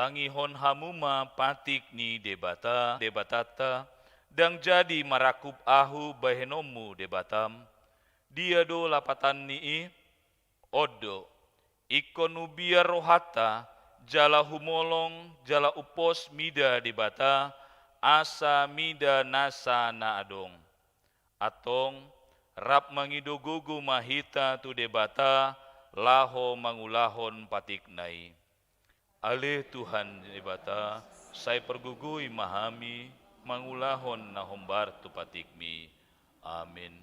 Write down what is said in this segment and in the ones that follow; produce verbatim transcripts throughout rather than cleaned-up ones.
Tangihon hamu ma patik ni Debata, Debatanta, ndang jadi marangkup ahu bahenonmu Debatam. Dia do lapatan ni i? On do, ingkon hubiar rohanta, jala humolong, jala umpos mida Debata, asa mida nasa na adong. Antong, rap mangido gogo ma hita tu Debata, laho mangulahon patikna i. Ale Tuhan Debata, sai pargogoi ma hami, mangulahon na hombar tu patikmi. Amin.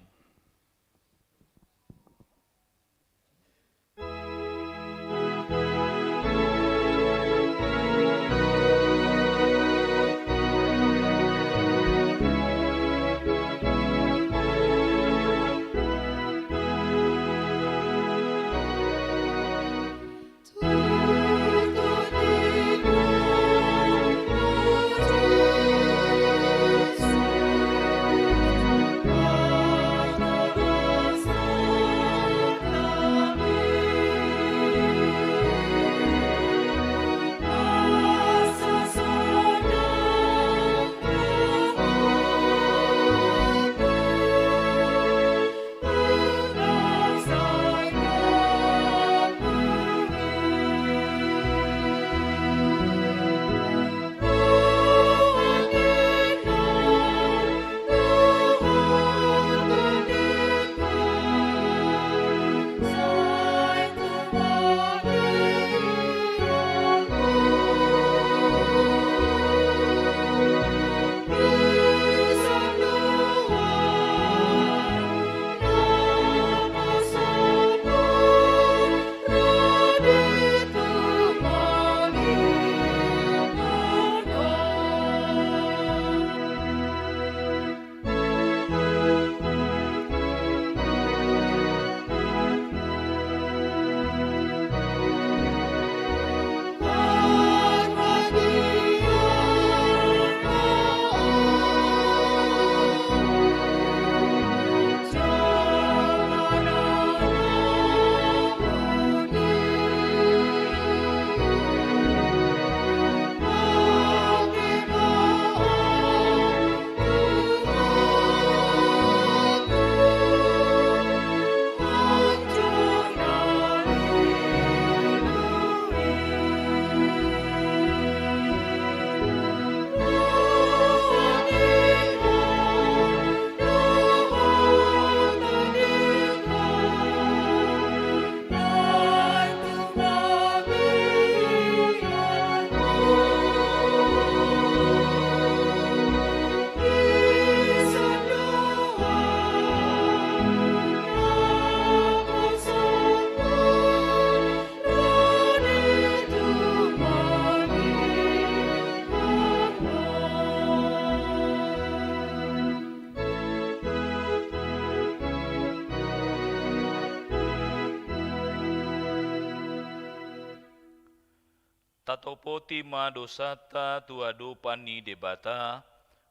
Tatopoti ma dosanta tu adopan ni Debata,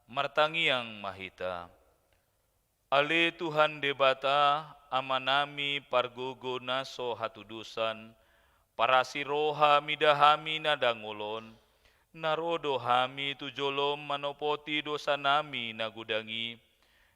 martangiang ma hita. Ale Tuhan Debata, Amanami pargogo na so hatudosan, parasi roha mida hami na dangol on, na ro do hami tu jolom manopoti dosanami na godang i,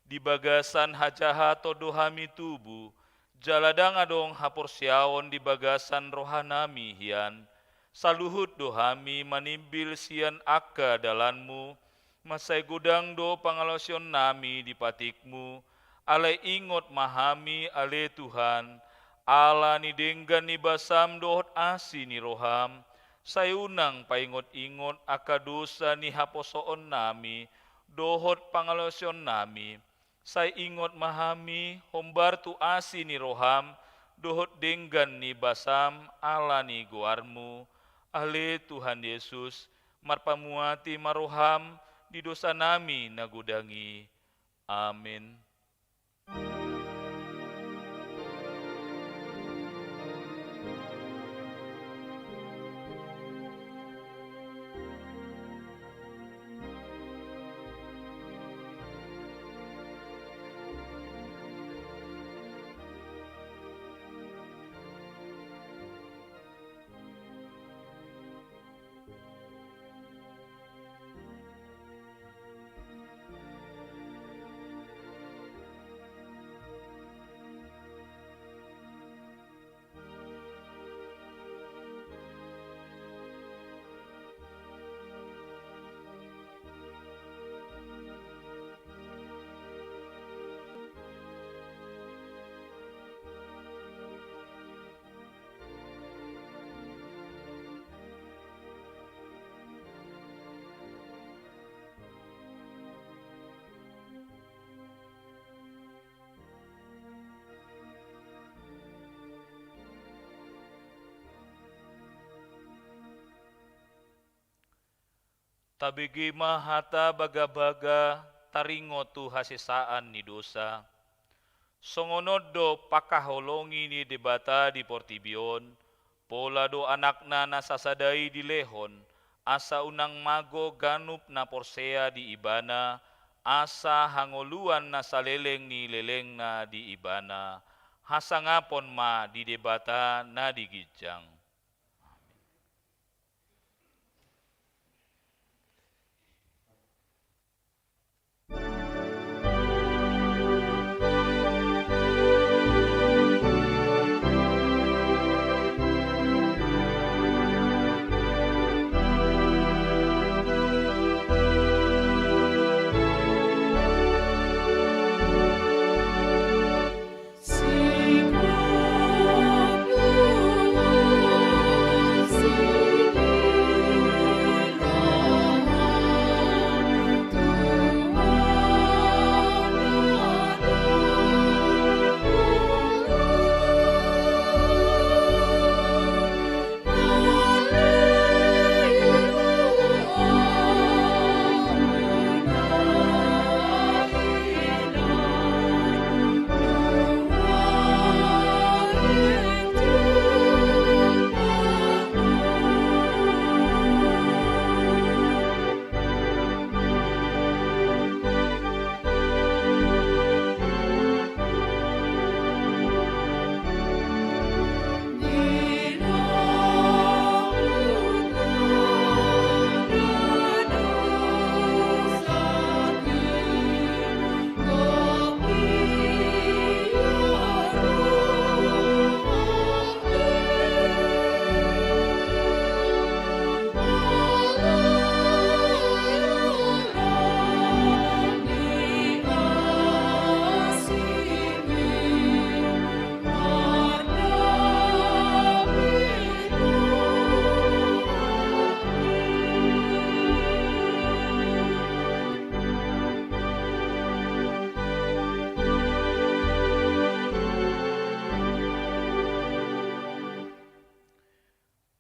di bagasan hajahaton do hami tubu, jala ndang adong haporseaon di bagasan rohanami hian, saluhut do hami manimbil sian angka dalanmu, mansai godang do pangalaosionnami di patikmu, alai ingot ma hami ale Tuhan, ala ni denggan ni basam dohot asi ni roham, sai unang paingot-ingot angka dosa ni haposoonnami, dohot pangalaosionnami, sai ingot ma hami hombar tu asi ni roham, dohot denggan ni basam ala ni goarmu, ale Tuhan Jesus, marpamuati ma roham di dosanami na godang i. Amin. Tabege ma hata bagabaga taringot tu hasesaan ni dosa. Songon on do pangkaholongi ni Debata di portibi on, pola do Anakna na sasada i dilehon, asa unang mago ganup na porsea di Ibana, asa hangoluan na saleleng ni lelengna di Ibana. Hasangapon ma di Debata na di ginjang.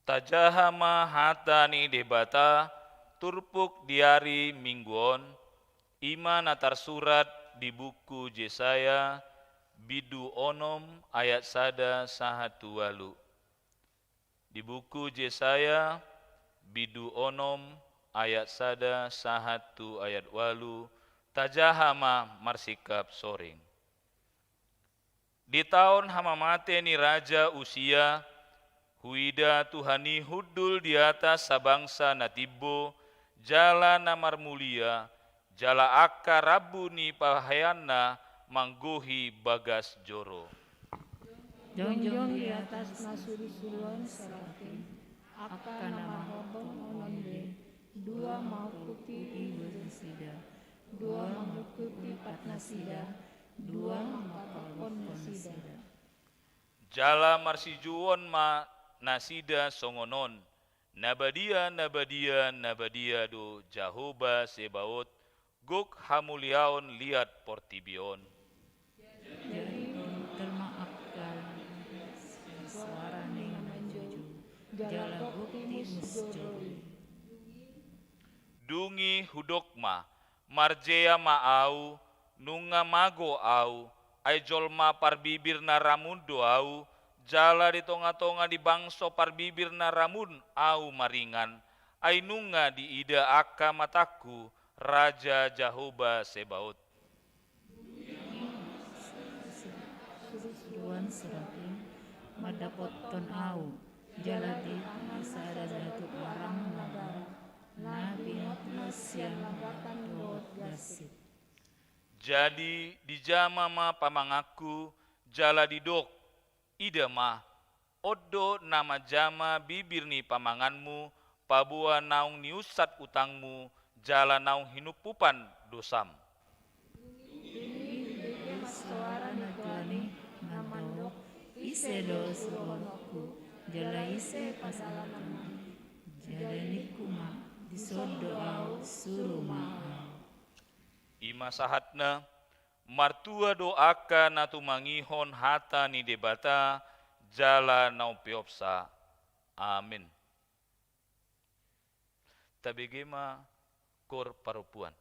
Tajaha ma hata ni Debata turpuk di ari Minggu on, i ma na tarsurat di buku Jesaya, bindu onom ayat sada sahat tu ualu. Di buku Jesaya, bindu onom ayat sada sahat tu ayat ualu, tajaha ma marsingkap soring. Di taon hamamate ni Raja Usia, huida Tuhan i hundul di atas sabangsa na timbo, jala na marmulia, jala angka rambu ni paheanna manggohi bagas joro. Jongjong di atas na sulusuluon serafim, angka na marhobong onom be, dua manghuti ibu nasida, dua manghuti patnasida, dua mangkapon nasida. Jala marsijouon ma nasida songon on: Na badia, na badia, na badia do Jahowa Sebaot, gok hamuliaon liat portibi on. Jadi mangihut ma angka suarana manjou, jala gok timus joro i. Dung i hudok ma: Marjea ma ahu, nunga mago ahu, ai jolma parbibir na ramun do ahu, jala di tongatonga ni bangso parbibir na ramun ahu maringan, ai nunga diida angka matangku, Raja Jahowa Sebaot. Sulusuluon serafim mandapothon ahu, jala di tangana sada batu arang na bara, na binoto sian lambatan dohot gansip. Jadi dijama ma pamanganku, jala didok: Ida ma, on do na manjama bibir ni pamanganmu, paboa naung niunsat utangmu, jala naung hinumpupan dosam. Dung i hubege ma soara ni Tuhan i na mandok: Ise do suruononku, jala ise pandalananku? Jala ningku ma: Dison do ahu, suru ma ahu. I ma sahatna. Martua do angka na tumangihon hata ni Debata jala na umpeopsa. Amen. Tabege ma Kor parompuan.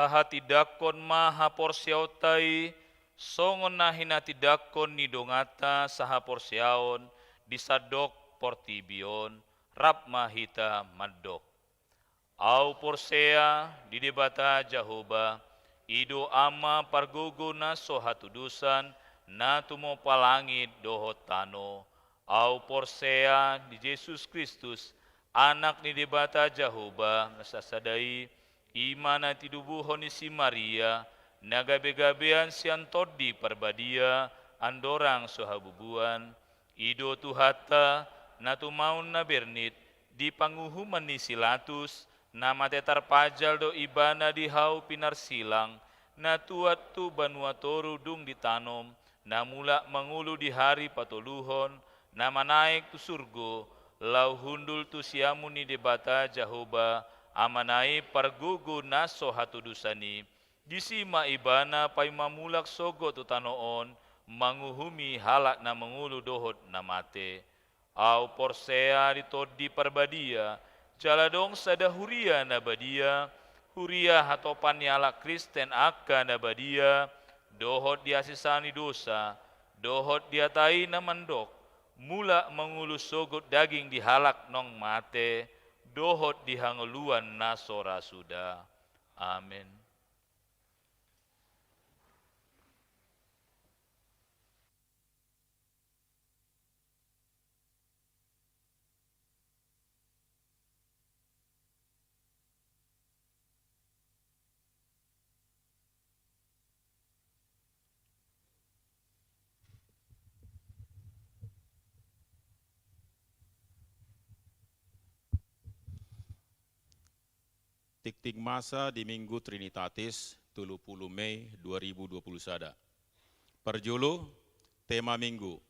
Hatindanghon ma haporseaonta i, songon na hinatindanghon ni donganta sahaporseaon di sandok portibi on, rap ma hita mandok. Ahu porsea di Debata Jahowa, i do Ama pargogo na so hatudosan, na tumompa langit dohot tano. Ahu porsea di Jesus Kristus, Anak ni Debata Jahowa na sasada i, i ma na tinubuhon ni si Maria, na gabegabean sian Tondi Parbadia, andorang so habubuan. I do Tuhanta, na tumaon na bernit, di panguhuman ni si Latus, na mate tarpajal do Ibana di hau pinarsilang, na tuat tu banua toru dung ditanom, na mulak mangolu di ari patoluhon, na manaek tu surgo, laho hundul tu siamun ni Debata Jahowa, Amana i pargogo na so hatudosan i. Disi ma Ibana paima mulak sogot tu tano on, manguhumi halak na mangolu dohot na mate. Ahu porsea di Tondi Parbadia, jala adong sada huria na badia, huria hatopan ni halak Kristen angka na badia, dohot di hasesaan ni dosa, dohot di hata i na mandok, mulak mangolu sogot daging di halak naung mate, dohot di hangoluan na so ra suda. Amen. Tingting masa di Minggu Trinitatis, tolu pulu Mei dua ribu dua pulu sada. Parjolo, tema Minggu.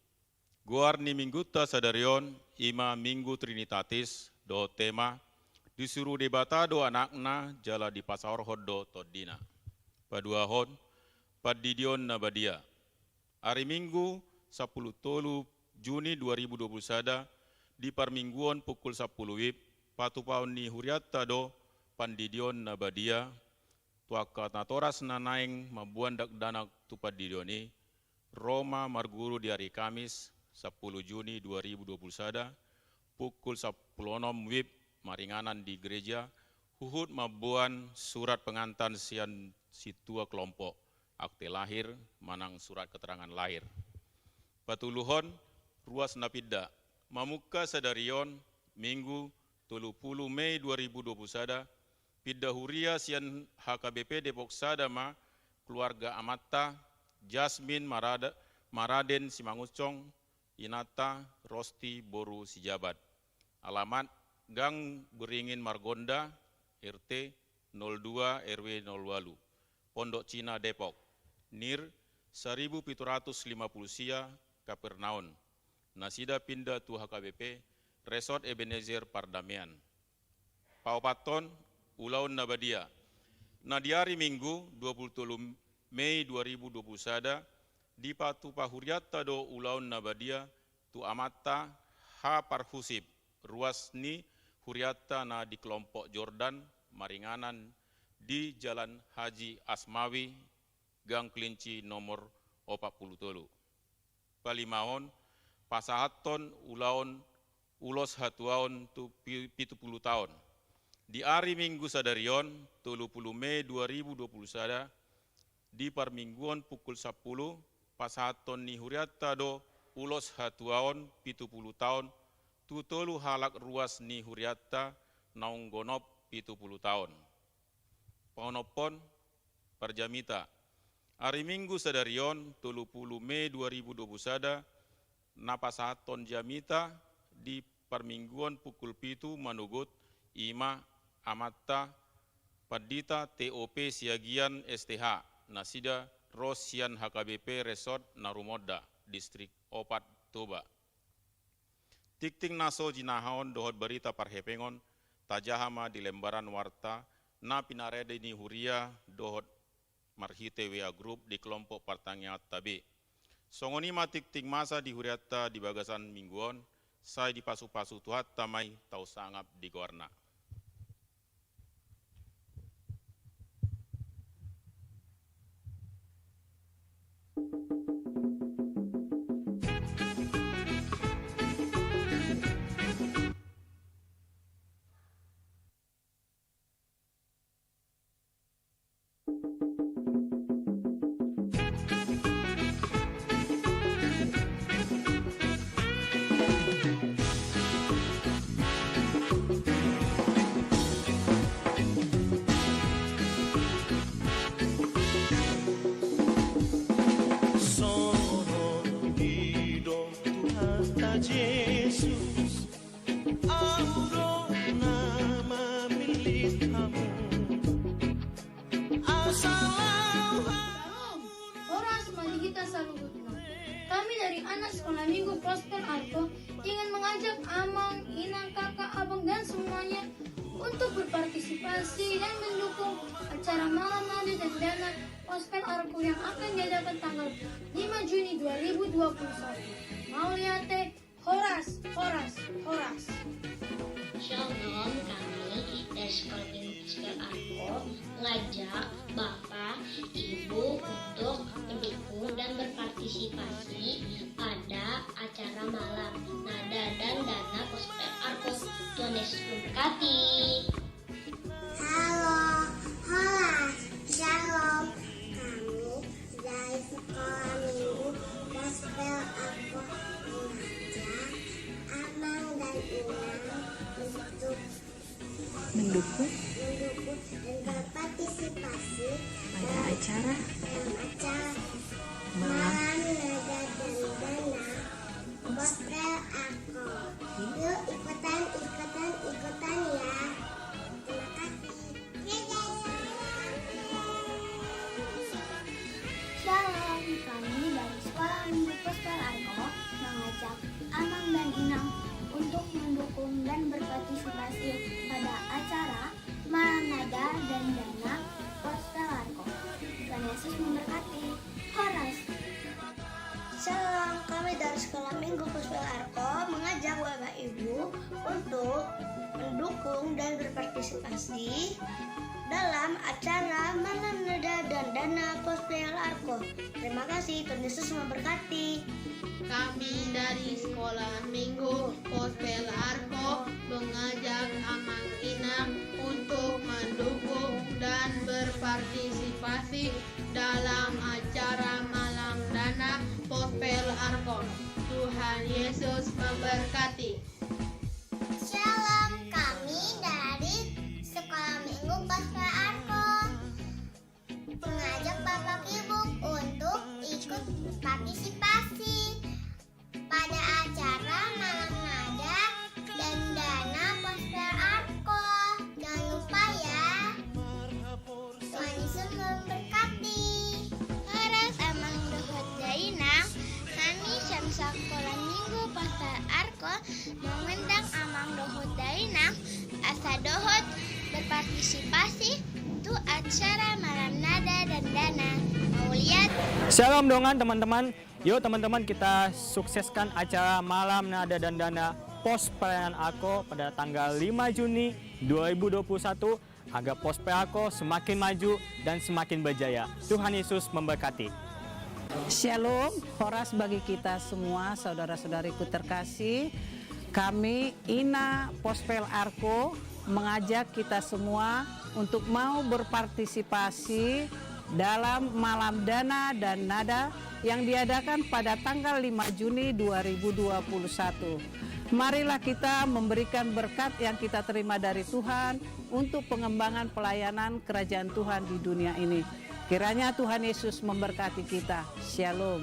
Goar ni Minggunta sadari on, i ma Minggu Trinitatis, dohot tema, disuru Debata do Anakna, jala dipasaorhon do Tondina. Paduahon, pandidion na badia. Ari Minggu, sampulu tolu Juni dua ribu dua pulu sada, di parmingguon pukul sampulu WIB, patupaon ni hurianta do pandidion na badia, tu angka natoras na naeng mamboan dakdanak tu pandidion i, ro ma marguru di ari Kamis, sampulu Juni dua ribu dua pulu sada, pukul sampulu onom WIB maringanan di gereja, huhut mamboan surat pengantan sian sintua kelompok, akte lahir, manang surat keterangan lahir. Patoluhon, ruas na pinda. Mamungka sadari on, Minggu, tolu pulu Mei dua ribu dua pulu sada, pinda huria sian HKBP Depok Sada ma keluarga amanta, Jasmin Marada-, Maraden Simangunsong, inanta Rosti boru Sijabat. Alamat Gang Beringin Margonda, RT nol dua, RW nol walu, Pondok Cina, Depok. NIR saribu pitu ratus lima pulu sia, Kapernaum. Nasida pinda tu HKBP Resort Ebenezer Pardamaian. Paopathon, ulaon na badia. Na di ari Minggu, dua pulu tolu Mei dua ribu dua pulu sada, dipatupa hurianta do ulaon na badia tu amanta H. Parhusip, ruas ni hurianta na di kelompok Jordan, maringanan di Jalan Haji Asmawi, Gang Kelinci nomor opat pulu tolu. Palimahon, pasahathon ulaon ulos hatuaon tu pi-, pitu pulu taon. Di ari Minggu sadari on, tolu pulu Mei dua ribu dua pulu sada, di parmingguon pukul sampulu, pasahathon ni hurianta do ulos hatuaon pitu pulu taon tu tolu halak ruas ni hurianta naung gonop pitu pulu taon. Paonomhon, parjamita. Ari Minggu sadari on, tolu pulu Mei dua ribu dua pulu sada, na pasahathon jamita di parmingguon pukul pitu manogot, i ma amanta Pandita T O P Siagian, S T H, nasida ro sian HKBP Resort Narumonda, Distrik Opat, Toba. Tingting na so jinahahon dohot barita parhepengon, tajaha ma di lembaran warta na pinarade ni huria dohot marhite WA group di kelompok partangiangan T B. Songon i ma tingting masa di hurianta di bagasan minggu on, sai dipasupasu Tuhanta ma i, tau sangap di goarna. Kami dari anak Sekolah Minggu Gospel Arko ingin mengajak amang, inang, kakak, abang, dan semuanya untuk berpartisipasi dan mendukung acara Malam Nada dan Dana Gospel Arko yang akan diadakan tanggal lima Juni dua ribu dua puluh satu. Mauliate, horas, horas, horas. Shalom, kami dari Sekolah Minggu Gospel Arko mengajak Bapak, Ibu untuk mendukung dan berpartisipasi pada acara Malam Nada dan Dana Gospel Arko. Tuhan Yesus memberkati. Halo, horas, shalom. Kami dari Sekolah Minggu Gospel Arko mengajak amang dan inang untuk mendukung, mendukung dan berpartisipasi pada dalam acara, dalam acara Malam, Malam Nada dan Dana Gospel Arko. Yuk, ikutan, ikutan, ikutan ya. Terima kasih. Shalom, kami dari Sekolah Minggu Gospel Arko mengajak amang dan inang untuk mendukung dan berpartisipasi pada acara Malam Nada dan Dana Gospel Arko. Tuhan Yesus memberkati. Horas. Shalom, kami dari Sekolah Minggu Gospel Arko mengajak Bapak Ibu untuk mendukung dan berpartisipasi dalam acara Malam Nada dan Dana Gospel Arko. Terima kasih, Tuhan Yesus memberkati. Kami dari Sekolah Minggu Gospel Arko mengajak amang inang untuk mendukung dan berpartisipasi dalam acara Malam Dana Gospel Arko. Tuhan Yesus memberkati. Shalom, kami dari Sekolah Minggu Gospel Arko mengajak Bapak Ibu untuk ikut partisipasi pada acara Malam Nada dan Dana Gospel Arko. Jangan lupa ya. Tuhan Yesus memberkati. Horas amang dohot dainang, kami sian Sekolah Minggu Gospel Arko mengundang amang dohot dainang asa dohot berpartisipasi tu acara Malam Nada dan Dana. Mauliate. Shalom dongan teman-teman. Yuk teman-teman, kita sukseskan acara Malam Nada dan Dana Pos Pelayanan Arko pada tanggal lima Juni dua ribu dua puluh satu, agar Pos Pelayanan Arko semakin maju dan semakin berjaya. Tuhan Yesus memberkati. Shalom, horas bagi kita semua, saudara-saudariku terkasih. Kami, Ina Pospel Arko, mengajak kita semua untuk mau berpartisipasi dalam Malam Dana dan Nada yang diadakan pada tanggal lima Juni dua ribu dua puluh satu. Marilah kita memberikan berkat yang kita terima dari Tuhan untuk pengembangan pelayanan Kerajaan Tuhan di dunia ini. Kiranya Tuhan Yesus memberkati kita. Shalom.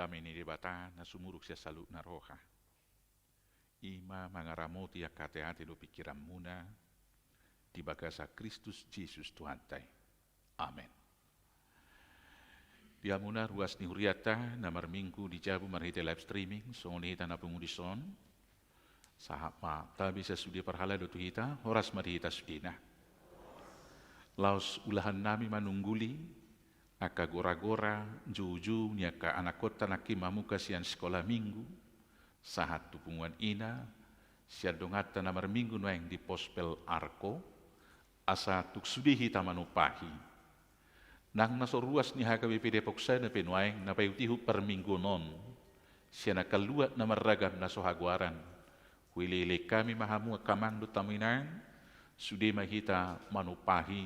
Dame ni Debata na sumurung sian saluhutna roha, i ma mangaramoti angka ateate dohot pingkiranmuna di bagasan Kristus Jesus Tuhanta i. Amen. Di hamuna ruas ni hurianta na marminggu di jabu marhite live streaming, songon i hita na pungu dison, sahat ma tabi sasude parhalado tu hita, horas ma di hita sudena. Laos ulahannami manungguli angka gora-gora, joujou ni angka anakkonta nangkin mamungka sian sikola minggu, sahat tu punguan ina, sian donganta na marminggu nuaeng di Pospel Arko, asa tung sude hita manumpahi. Nang na so ruas ni H K B P Depok sada pe nuaeng na paihutihut parmingguon on, sian angka luat na marragam na so hagoaran, huileilei hami ma hamu angka amang dohot hamu inang, sude ma hita manumpahi,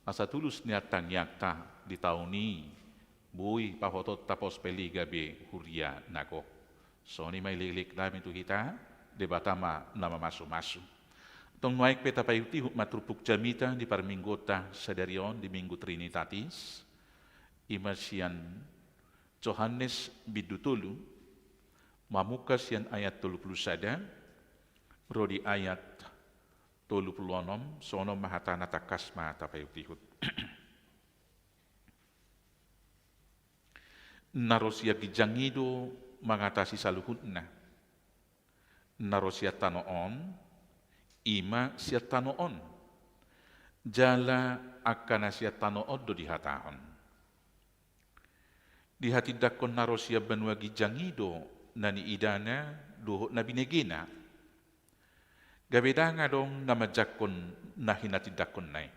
Asa tulus nian tangiangta di taon i, boi pahotonta pos pe liga be huria na gok. Songon i ma ililek nami tu hita, Debata ma na mamasumasu. Tong nuaeng pe tapaihutihut ma turpuk jamita di parmingguonta sadari on di Minggu Trinitatis, i ma sian Johannes bindu tolu, mamungka sian ayat tolu pulu sada, ro di ayat tolu pulu onom, songon on ma hatana tangkas ma tapaihutihut. Na ro sian ginjang i do mangatasi saluhutna. Na ro sian tano on, i ma sian tano on. Jala angka na sian tano on do dihatahon. Dihatindangkon na ro sian banua ginjang i do na niidana dohot na binegena. Gabe ndang adong na manjangkon na hinatindangkonna i.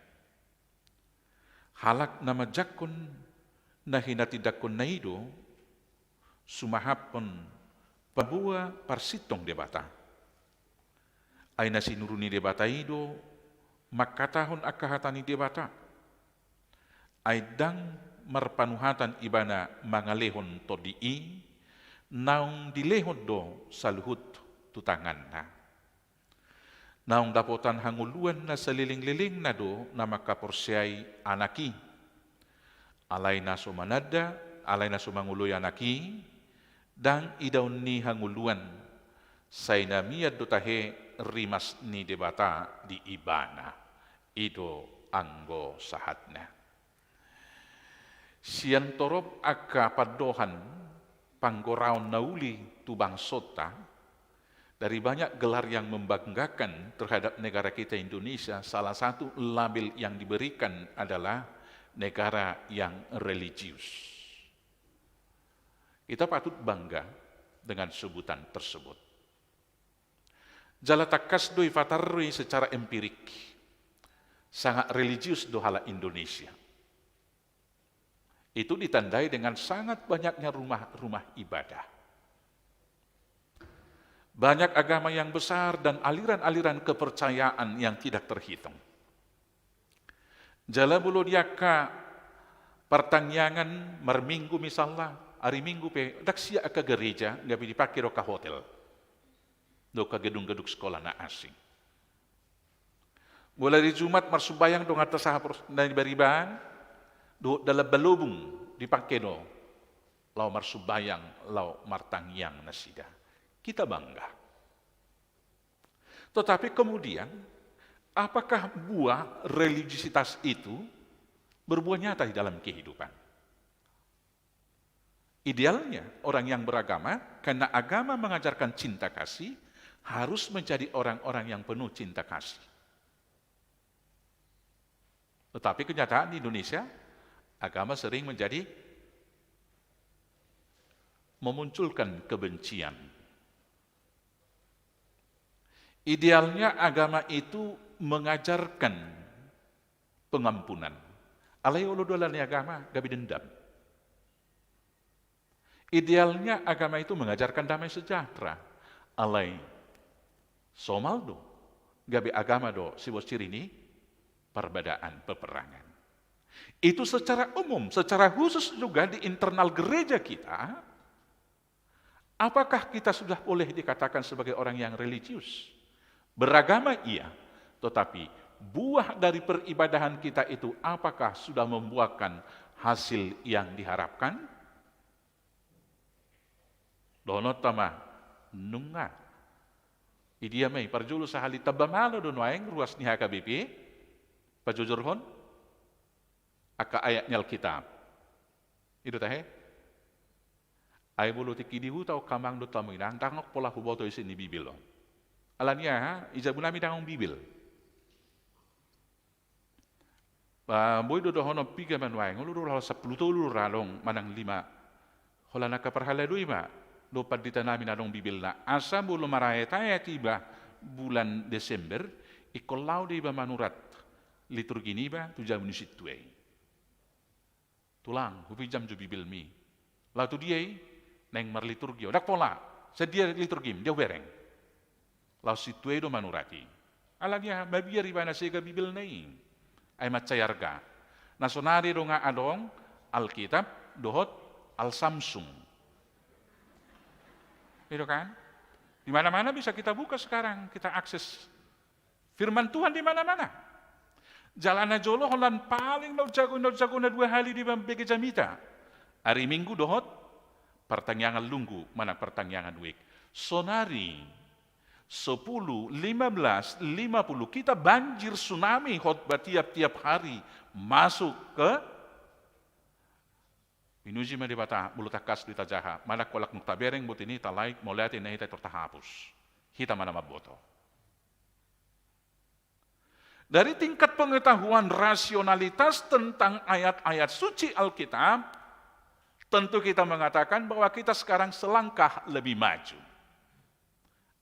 Halak na manjangkon na hinatindangkonna i do sumahaphon paboa parsintong Debata. Ai na sinuru ni Debata i do mangkatahon angka hata ni Debata. Ai ndang marpanuhatan ibana mangalehon tondi i, naung dilehon do saluhut tu tanganna. Naung dapotan hangoluan na salelenglelengna do na mangkaporseai Anak i. Alai na so mananda, alai na so mangoloi Anak i, ndang idaon ni hangoluan, sai na mian do tahe rimas ni Debata di ibana. I do anggo sahatna. Sian torop angka pandohan panggoraon na uli tu bangsonta, dari banyak gelar yang membanggakan terhadap negara kita Indonesia, salah satu label yang diberikan adalah negara yang religius. Kita patut bangga dengan sebutan tersebut. Jala tangkas do dipatarrui secara empirik. Sangat religius do halak Indonesia. Itu ditandai dengan sangat banyaknya rumah-rumah ibadah. Banyak agama yang besar dan aliran-aliran kepercayaan yang tidak terhitung. Jala molo di angka partangiangan marminggu misalna, ari Minggu pe ndang sian angka gereja, gabe dipake do angka hotel dohot angka gedung-gedung sekolah na asing. Molo ari Jumat marsumbayang donganta sahat na di bariba dohot dalan balobung dipake do laho marsumbayang, laho martangiang nasida. Kita bangga. Tetapi kemudian, apakah buah religiusitas itu berbuah nyata di dalam kehidupan? Idealnya, orang yang beragama, karena agama mengajarkan cinta kasih, harus menjadi orang-orang yang penuh cinta kasih. Tetapi kenyataan di Indonesia, agama sering menjadi memunculkan kebencian. Idealnya agama itu mengajarkan pengampunan. Alai olo do ala ni agama, gabe dendam. Idealnya agama itu mengajarkan damai sejahtera. Alai somal do, gabe agama do siboan siri ni parbadaan, peperangan. Itu secara umum, secara khusus juga di internal gereja kita, apakah kita sudah boleh dikatakan sebagai orang yang religius? Beragama iya, tetapi buah dari peribadahan kita itu apakah sudah membuahkan hasil yang diharapkan? Dohononta ma, nunga. Idia ma i, parjolo sahali tamba malo do nuaeng ruas ni H K B P pajojorhon angka ayat ni Alkitab. I do tahe? Ai molo tingki di huta on, amang dohot hamu inang, ndang pola huboto isi ni Bibel on. Ala ni aha? I jabu nami ndang adong Bibel. Ba, boi do dohonon, piga ma nuaeng, olo do ra sampulu tolu ra adong manang lima. Holan angka parhalado i ma dohot pandita nami na adong Bibelna. Asa molo maraetaaet iba bulan Desember, ingkon laho do iba manurat liturgi niba tu jabu ni sintua i. Tulang, hupinjam jo Bibelmi. Laho tu dia i, naeng marliturgi ho. Ndang pola, sian dia liturgim, dia hubereng. Laos sintua i do manurat i. Ala ni aha? Mabiar ibana sega Bibelna i. Ai mansai arga. Na sonari do nga adong Alkitab dohot Alsamsung. Itu kan? Di mana-mana bisa kita buka sekarang, kita akses firman Tuhan di mana-mana. Jala na jolo holan paling na jago, na jago na dua hali di bege jamita. Ari Minggu dohot partangiangan lunggu, manang partangiangan wijk. Sonari, sepuluh, lima belas, lima puluh, kita banjir tsunami khotbah tiap-tiap hari masuk ke. Pinuji ma Debata, molo tangkas do hita jaha, manang holan nunga tabereng botima, talike, mauliate, na hita tor tahapus. Hita ma na mamboto. Dari tingkat pengetahuan rasionalitas tentang ayat-ayat suci Alkitab, tentu kita mengatakan bahwa kita sekarang selangkah lebih maju.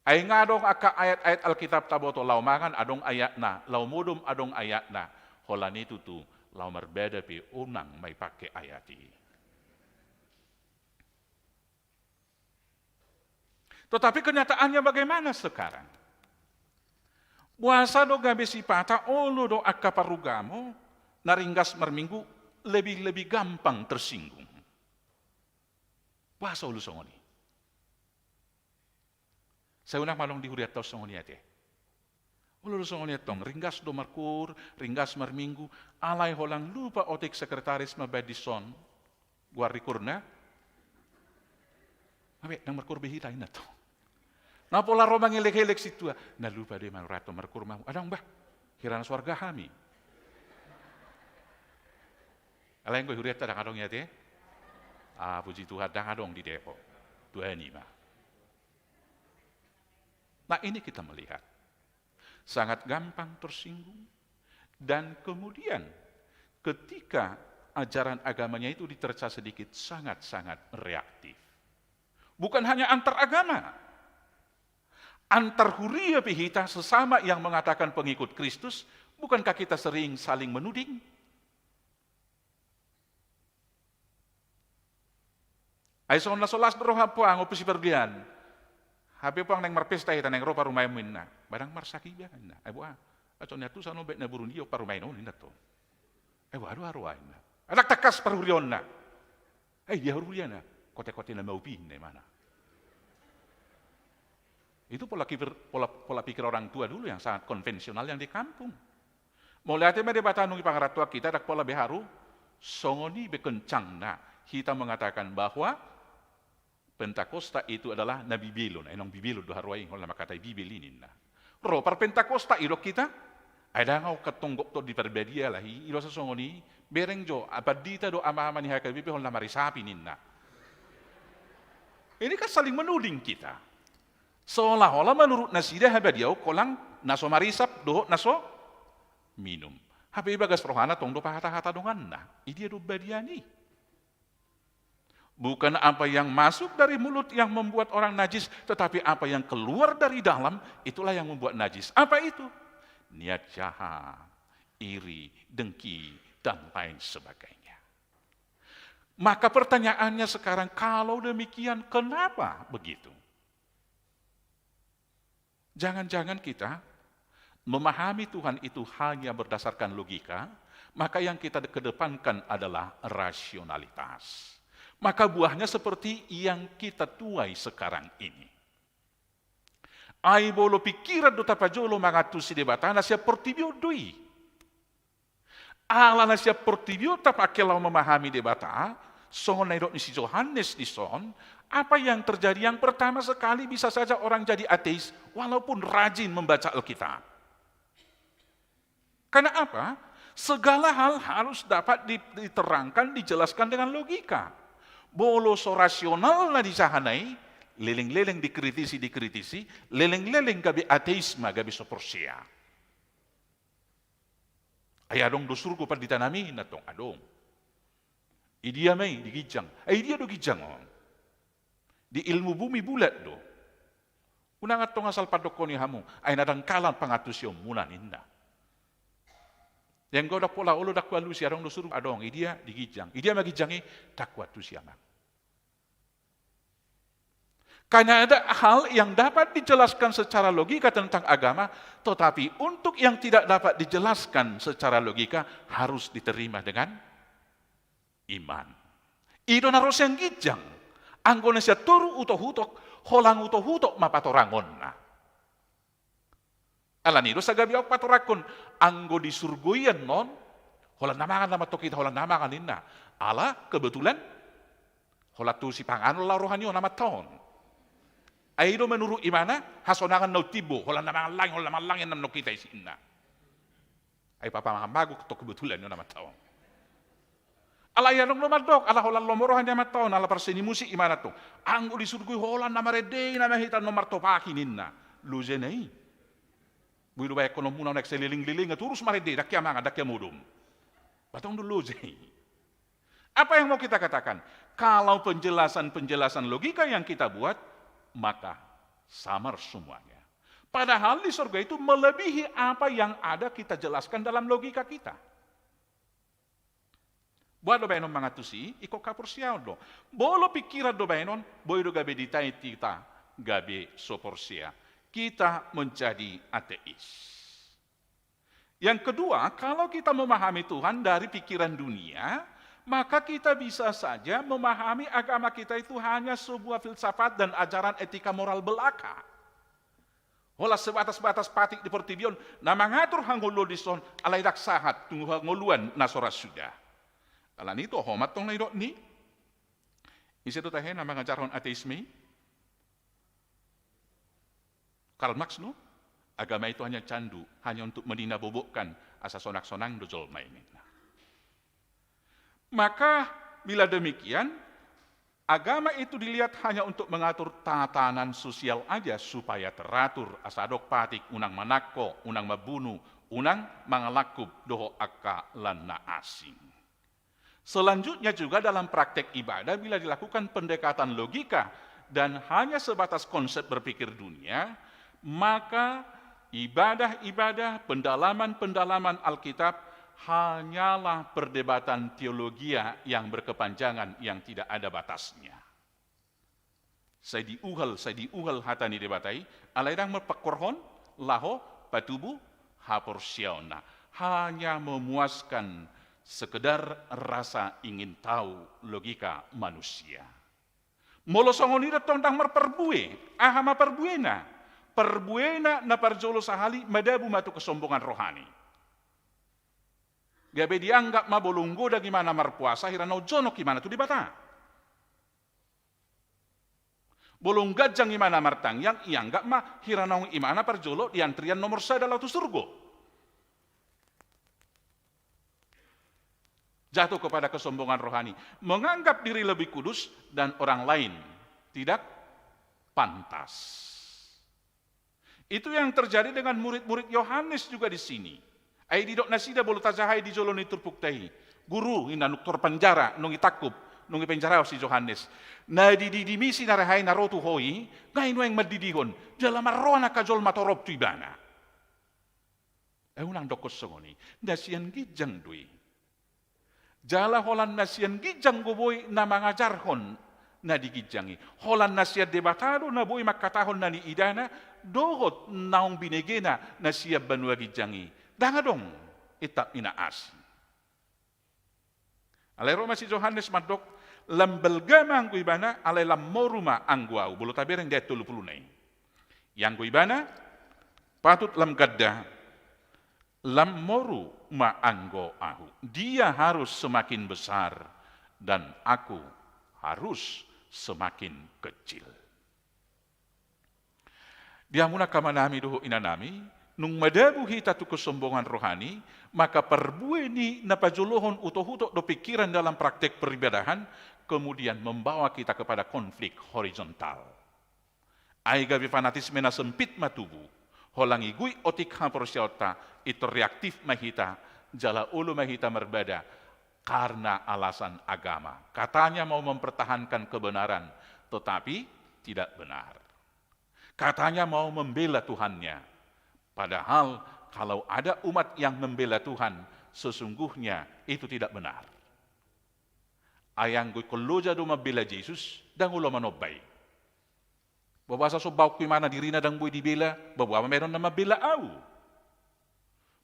Ai nga adong angka ayat-ayat Alkitab taboto, laho mangan adong ayatna, laho modom adong ayatna, holan i tutu laho marbada pe unang ma ipake ayat i. Tetapi kenyataannya bagaimana sekarang? Boasa do gabe sipata olo do angka parugamo na ringgas marminggu lebih-lebih gampang tersinggung? Boasa olo songon i? Sai unang ma adong di hurianta on songon i ate. Olo do songon i antong, ringgas do markoor, ringgas marminggu, alai holan lupa otik sekretaris mambahen dison goar ni koorna. Mabe, ndang markoor be hita inna antong. Na pola ro mangelek-elek sintua, na lupa do i, marhata markoor ma hamu. Adong bah, hira na so arga hami. Alai anggo hurianta ndang adong i ate. Ah, puji Tuhan, ndang adong di Depok. Tuhan i ma. Nah, ini kita melihat sangat gampang tersinggung. Dan kemudian ketika ajaran agamanya itu diterca sedikit, sangat-sangat reaktif. Bukan hanya antar agama. Antar huria pe hita sesama yang mengatakan pengikut Kristus, bukankah kita sering saling menuding? Ai songon na so las do roham puang, ompu si Parlian. Hape puang naeng marpesta hita, naeng ro parumaenmu inna. Ba ndang marsahit inna. Ai boha? Ai songon i antusan on baen na burung dia parumaen on inna antong. Ai boha do haroa inna. Ai ndang tangkas parhuriaonna. Ai dia huriana. Kote-kote na maupi inna imana. Itu pola pikir, pola, pola pikir orang tua dulu yang sangat konvensional yang di kampung. Mauliate ma Debata nunga dipangaranto hita, ndang pola be haru songon i be kencangna hita mengatakan bahwa Pentakosta itu adalah na Bibelon. Ai naung Bibelon do haroa i, holan mangkatai Bibel i ninna. Ro parpentakosta, didok hita, ai ndang ahu antong gok do di Parbadia alai, i do asa songon i, bereng jo, pandita do ama-ama ni H K B P holan na marisapi ninna. Ini kan saling menuding kita. Seolah-olah menurut nasida habadia on holan na so marisap dohot na so minum. Hape ibagas rohana tong do pahata-hata donganna. Idia do badian i? Bukan apa yang masuk dari mulut yang membuat orang najis, tetapi apa yang keluar dari dalam, itulah yang membuat najis. Apa itu? Niat jahat, iri, dengki, dan lain sebagainya. Maka pertanyaannya sekarang, kalau demikian, kenapa begitu? Jangan-jangan kita memahami Tuhan itu hanya berdasarkan logika, maka yang kita kedepankan adalah rasionalitas. Maka buahnya seperti yang kita tuai sekarang ini. Ai molo pikiran do tapajolo mangantusi Debata, na sian portibi on do i. Ala na sian portibi on tapake laho memahami Debata, songon na nidok ni si Johannes dison, apa yang terjadi? Yang pertama sekali, bisa saja orang jadi ateis walaupun rajin membaca Alkitab. Karena apa? Segala hal harus dapat di-, diterangkan, dijelaskan dengan logika. Molo so rasional na dijahana i, leleng-leleng dikritisi, dikritisi, leleng-leleng gabe ateis ma, gabe so porsea. Ai adong do surgo pandita nami, inna antong, adong. Idia ma i, di ginjang. Ai idia do ginjang on? Di ilmu bumi bulat do. Unang antong asal pandokkon i hamu, ai na dangkalan pangantusionmuna ninna. Ia anggo ndang pola olo, ndang hualusi, adong do surgo, adong. Idia? Di ginjang. Idia ma ginjang i? Ndang huantusi amang. Karena ada hal yang dapat dijelaskan secara logika tentang agama, tetapi untuk yang tidak dapat dijelaskan secara logika harus diterima dengan iman. I do na ro sian ginjang, anggo na sian toru utok-utok, holan utok-utok ma patorangonna. Alani i do sagabe ahu patorangkon, anggo di surgo i annon, holan na mangan nama antong hita, holan na mangan ninna. Ala kebetulan, holan tu sipanganon laho roha ni on nama antong. Ai i do menurut imana, hasonangan na umtimbo, holan na mangan langi, holan na mangan langi nama antong hita i sinna. Ai papamangan maguk antong kebetulan i nama antong. Alai adong do mandok, ala holan lomo roha ni amanta on, ala parseni musik imana antong. Anggo di surgo i holan na marende nama hita annon martopak i ninna. Lojena i. Boi do baen honomuna on aek saliling-liling, torus marende, ndang hea mangan, ndang hea modom. Ba tong do loja i. Apa yang mau kita katakan? Kalau penjelasan-penjelasan logika yang kita buat, maka samar semuanya. Padahal di surga itu melebihi apa yang ada kita jelaskan dalam logika kita. Boha do baenon mangantusi i? Ingkon haporseaon do. Molo pingkiran do baenon, boi do gabe ditaiti hita gabe so porsea. Kita menjadi ateis. Yang kedua, kalau kita memahami Tuhan dari pikiran dunia, maka kita bisa saja memahami agama kita itu hanya sebuah filsafat dan ajaran etika moral belaka. Holan sebatas-batas patik di portibi on, na mangatur hangoluan dison, alai ndang sahat tu hangoluan na so ra suda. Alani i toho ma antong na nidok ni, ise do tahe na mangajarhon ateisme i? Karl Marx do, agama itu hanya candu, hanya untuk meninabobokkan, asa sonang-sonang do jolma i ninna. Maka, bila demikian, agama itu dilihat hanya untuk mengatur tatanan sosial aja supaya teratur, asa adong patik, unang manangko, unang mambunu, unang mangalangkup dohot angka lan na asing. Selanjutnya juga dalam praktek ibadah, bila dilakukan pendekatan logika dan hanya sebatas konsep berpikir dunia, maka ibadah-ibadah, pendalaman-pendalaman Alkitab hanyalah perdebatan teologia yang berkepanjangan, yang tidak ada batasnya. Sai diuhal, sai diuhal hata ni Debata i, alai ndang marpangkorhon laho patubu haporseaonna. Hanya memuaskan sekedar rasa ingin tahu logika manusia. Molo songon i do antong ndang marparbue, aha ma parbuena? Parbuena na parjolo sahali madabu ma tu kesombongan rohani. Gabe dianggap ma molo godang imana marpuasa hira naung jonok imana tu Debata. Molo ganjang imana martangiang, ianggap ma hira naung imana parjolo di antrian nomor sada laho tu surgo. Jatuh kepada kesombongan rohani, menganggap diri lebih kudus dan orang lain tidak pantas. Itu yang terjadi dengan murid-murid Yohanes juga di sini. Ai didok nasida molo tajaha i di jolo ni turpukta i, "Guru," ninna, "nunga tor panjara, nunga ditangkup, nunga dipenjaraon si Johannes. Na dididimi sinarahai na ro tu ho i, nunga i nuaeng mandidihon, jala marroan angka jolma torop tu ibana." Ai unang dokkon songon i, na sian ginjang do i. Jala holan na sian ginjang do boi na mangajarhon na di ginjang i. Holan na sian Debata do na boi mangkatahon na niidana dohot naung binegena na sian banua ginjang i. Ndang adong intap ni na asing. Alai ro ma si Johannes mandok, "Lam balga ma anggo ibana, alai lam moru ma anggo ahu." Molo tabereng di ayat tolu pulu na i. Ia anggo ibana, patut lam ganda, lam moru ma anggo ahu. Dia harus semakin besar dan aku harus semakin kecil. Di hamuna angka amanami dohot inanami, nunga madabu hita tu kesombongan rohani, maka parbue ni na pajolohon utok-utok dohot pingkiran dalam praktek peribadahan, kemudian membawa kita kepada konflik horizontal. Ai gabe fanatisme na sempit ma tubu. Holan i guik otik haporseaonta, pintor reaktif ma hita, jala olo ma hita marbada karena alasan agama. Katanya mau mempertahankan kebenaran, tetapi tidak benar. Katanya mau membela Tuhannya. Padahal kalau ada umat yang membela Tuhan, sesungguhnya itu tidak benar. Ai anggo ingkon loja do mambela Jesus, ndang olo manomba i. Boasa sombaonku i ma na dirina ndang boi dibela, boa ma menon na mambela ahu.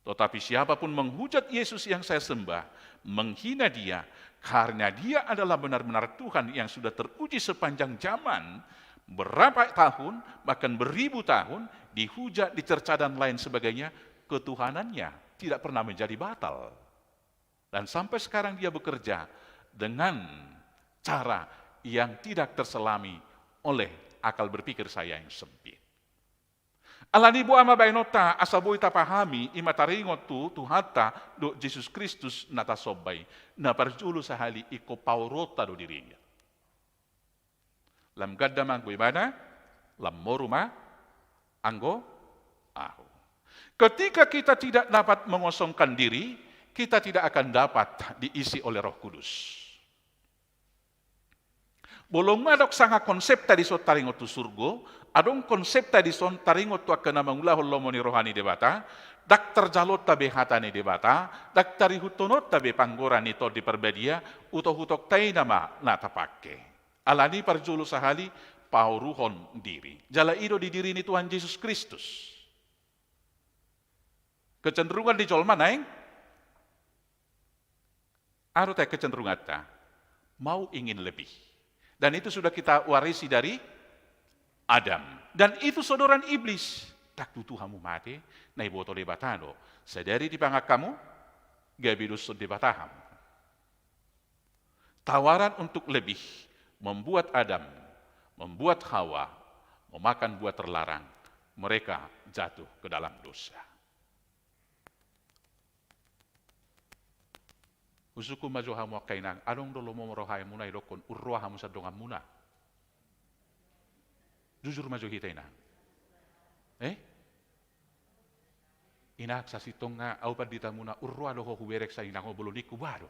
Tetapi siapa pun menghujat Yesus yang saya sembah, menghina Dia, karena Dia adalah benar-benar Tuhan yang sudah teruji sepanjang zaman, berapa tahun, bahkan beribu tahun, dihujat, dicerca, dan lain sebagainya, ketuhanannya tidak pernah menjadi batal. Dan sampai sekarang dia bekerja dengan cara yang tidak terselami oleh akal berpikir saya yang sempit. Alani boa ma baenonta asa boi tapahami, i ma taringot tu Tuhanta dohot Jesus Kristus na tasomba i, na parjolo sahali ingkon paoruonta do dirinta. Lam ganda ma anggo ibana, lam moru ma anggo ahu. Ketika kita tidak dapat mengosongkan diri, kita tidak akan dapat diisi oleh Roh Kudus. Molo nga adong sanga konsepta dison taringot tu surgo, adong konsepta dison taringot tu angka na mangulahon lomo ni roha ni Debata, ndang tarjaloonta be hata ni Debata, ndang tarihuthononta be panggora ni Tondi Parbadia, utohutokta i nama na tapangke. Alani parjolo sahali paoruhon diri. Jala i do di diri ni Tuhan Jesus Kristus. Kecenderungan ni jolma naeng, aha do tahe kecenderunganta? Mau ingin lebih. Dan itu sudah kita warisi dari Adam. Dan itu sodoran iblis. Ndang tutu hamu mate, na diboto Debata do. Sadari dipangan hamu, gabe doshon Debata hamu. Tawaran untuk lebih membuat Adam, membuat Hawa memakan buah terlarang, mereka jatuh ke dalam dosa. Husungkun ma jo hamu angka inang, adong do lomo rohamuna didokkon, unroha hamu sian donganmuna? Jujur ma jo hita inang. Eh? Inang, sasintongna ahu panditamuna, unroha do ho huberek sian inang on, molo ningku boha do?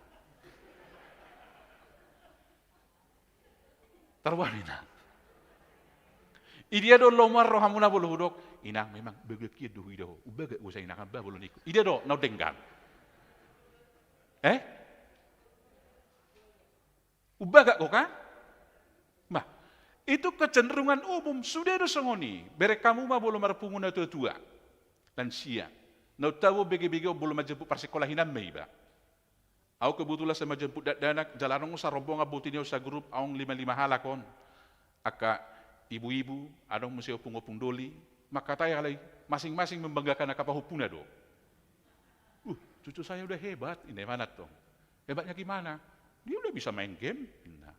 Tarboan inang. Idia do lomoan rohamuna molo hudok, inang memang bagak hian do huida ho, umbaga do sian inang on bah molo ningku. Idia do naung denggan? Eh? Umbaga do kan? Nah, itu kecenderungan umum, sude do songon i. Bereng hamu ma molo marpungu na tua-tua, lansia. Na untabu bege-bege on molo manjemput parsingkolahinan ma iba. Ahu kebetulan sai manjemput dakdanak, jala adong sarombongan, boti ni on sagrup, adong lima-lima halak on. Angka ibu-ibu, adong muse ompung-ompung doli, mangkatai alai masing-masing membanggakan angka pahompuna do. Uh, cucu saya udah hebat, inna imana tong. Hebatnya gimana? Dia udah bisa main game, inna.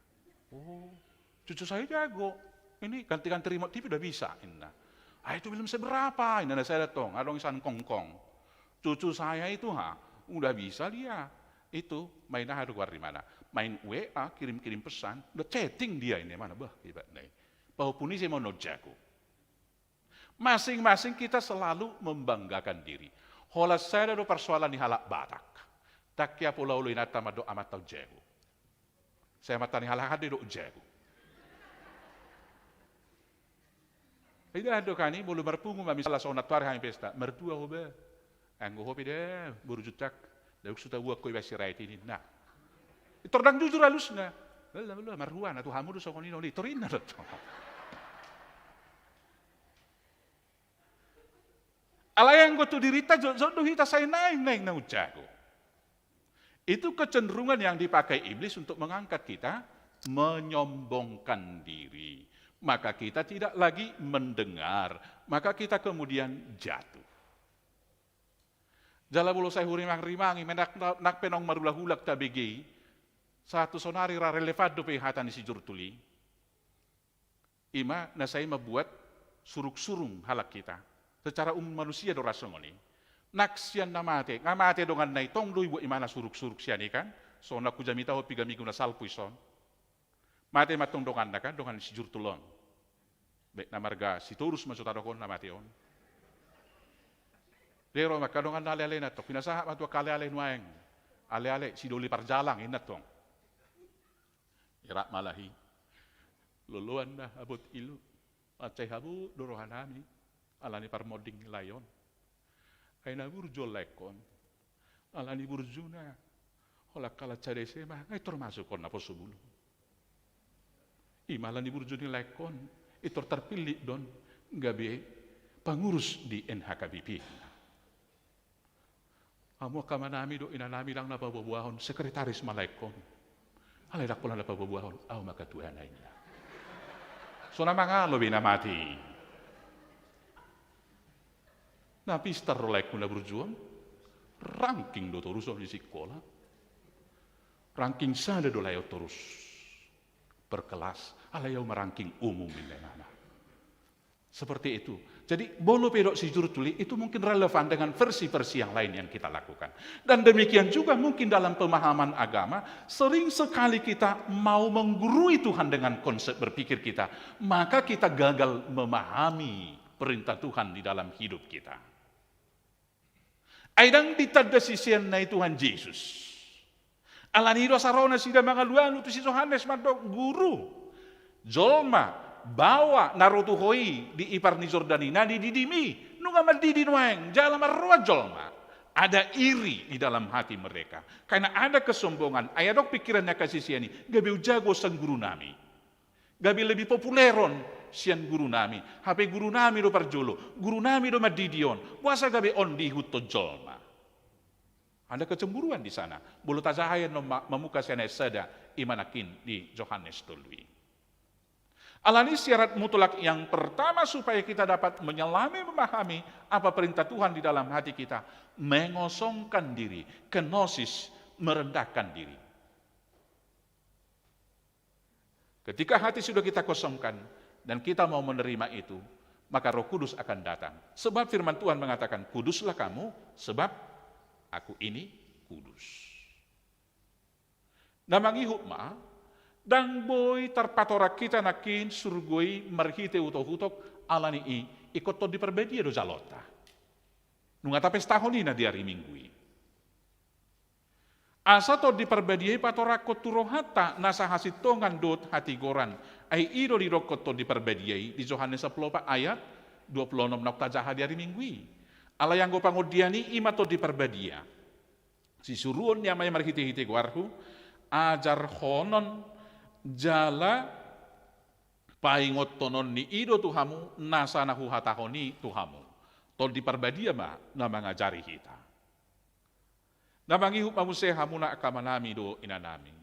Oh, cucu saya jago. Ini ganti-ganti remote T V udah bisa, inna. Ah, itu belum seberapa, inna na sada tong, adong sian Hong Kong. Cucu saya itu, ha, udah bisa dia. Itu, main aha do goar ni imana? Main W A, kirim-kirim pesan, udah chatting dia, inna imana, bah, hebat nih. Pahompu ni ise ma on na jago? Masing-masing kita selalu membanggakan diri. Holan sada do parsoalan ni halak Batak. Ndang hea pola olo inanta mandok amanta on jago. Sai amanta ni halak an do didok jago. Idahan do kan i, molo marpungu ma misalna songon antuari hami pesta, martua ho bah. Anggo ho pe da, boru Juntak, ndang husua taboan ho ibaen Sirait i, ninna. Tor ndang jujur alusna. Olo, olo, marhua na tu hamu do songon i na uli, tor inna do tong. Alai anggo tu dirinta jotjot do hita sai naeng-naeng naung jago. Itu kecenderungan yang dipakai iblis untuk mengangkat kita, menyombongkan diri. Maka kita tidak lagi mendengar, maka kita kemudian jatuh. Jala molo sai hurimang-rimangi, nang pe naung marulak-ulak tabege i, sahat tu saonari ra relevan dope hata ni si Jurtul i. I ma na sai mambuat surung-surung halak hita. Secara umum manusia do ra songon i. Nang sian na mate, nga mate donganna i, tong do dibuat imana surung-surung sian i kan. Songon na hujamita ho piga minggu na salpu i son. Mate ma tong donganna kan, dongan ni si Jurtul on. Baen na marga Sitorus ma jo tadok on na mate on. Dia ro ma angka donganna ale-alena tong, pinasahat ma tu angka ale-ale nuaeng. Ale-ale, si Doli Parjalang inna tong. Irap ma lahi. Loloan na habot ilu. Mansai habot do rohanami. Alani parmonding ni lae on. Ai na burju on laengkon. Alani burjuna. Holan halak sada S M A. Nga i tor masuk on na poso bulung. I ma alani burju ni laengkon. Pintor tarpillit do on gabe pangurus di N H K B P. Hamu angka amanami dohot inanami, ndang na paboaboahon, sekretaris ma laengkon. Alai ndang pola na paboaboahon, ahu ma katuana, ninna. So na mangalo be na mate i. Na pistar do laengku na burju on. Ranking do torus on di sikola. Ranking sada do lae on torus. Per kelas, alai ahu ma ranking umum, ninna inana. Seperti itu. Jadi, molo pe didok si juru tuli, itu mungkin relevan dengan versi-versi yang lain yang kita lakukan. Dan demikian juga mungkin dalam pemahaman agama, sering sekali kita mau menggurui Tuhan dengan konsep berpikir kita, maka kita gagal memahami perintah Tuhan di dalam hidup kita. Ai ndang ditanda siseanna i Tuhan Jesus. Alani i do asa ro nasida mangalualu tu si Johannes mandok, "Guru, jolma, baoa na ro tu Ho i di ipar ni Jordan i, na dididim i, nunga mandidi nuaeng, jala marroan jolma." Ada iri di dalam hati mereka. Karena ada kesombongan, ai adong pikiran ni angka sisean i, "Gabe hujago sian gurunami. Gabe lebih populer on sian gurunami. Hape gurunami do parjolo, gurunami do mandidi on. Boasa gabe on diihuthon jolma?" Ada kecemburuan di sana. Molo tajaha i annon ma-, mamungka sian ayat sada, i ma nangkin di Johannes tolu i. Alani i, syarat mutlak yang pertama supaya kita dapat menyelami, memahami apa perintah Tuhan di dalam hati kita, mengosongkan diri, kenosis, merendahkan diri. Ketika hati sudah kita kosongkan dan kita mau menerima itu, maka Roh Kudus akan datang. Sebab firman Tuhan mengatakan, "Kuduslah kamu, sebab Aku ini kudus." Na mangihut ma, ndang boi tarpatorak hita nangkin surgo i marhite utokutok, alani i ingkon Tondi Parbadia do jaloonta. Nunga tapestahon i na di ari Minggu i. Asa Tondi Parbadia i patorangkon tu rohanta nasa hasintongan dohot hatigoran. Ai i do didokkon Tondi Parbadia i di Johannes sampulu opat ayat dua pulu onom naung tajaha di ari Minggu i. Alai anggo pangondian i, i ma Tondi Parbadia. Sisuruon ni Ama i marhitehite goarhu, ajarhonon jala paingothonon ni i do tu hamu nasa na huhatahon i tu hamu. Tondi Parbadia ma na mangajari hita. Na mangihut ma muse hamuna angka amanami dohot inanami.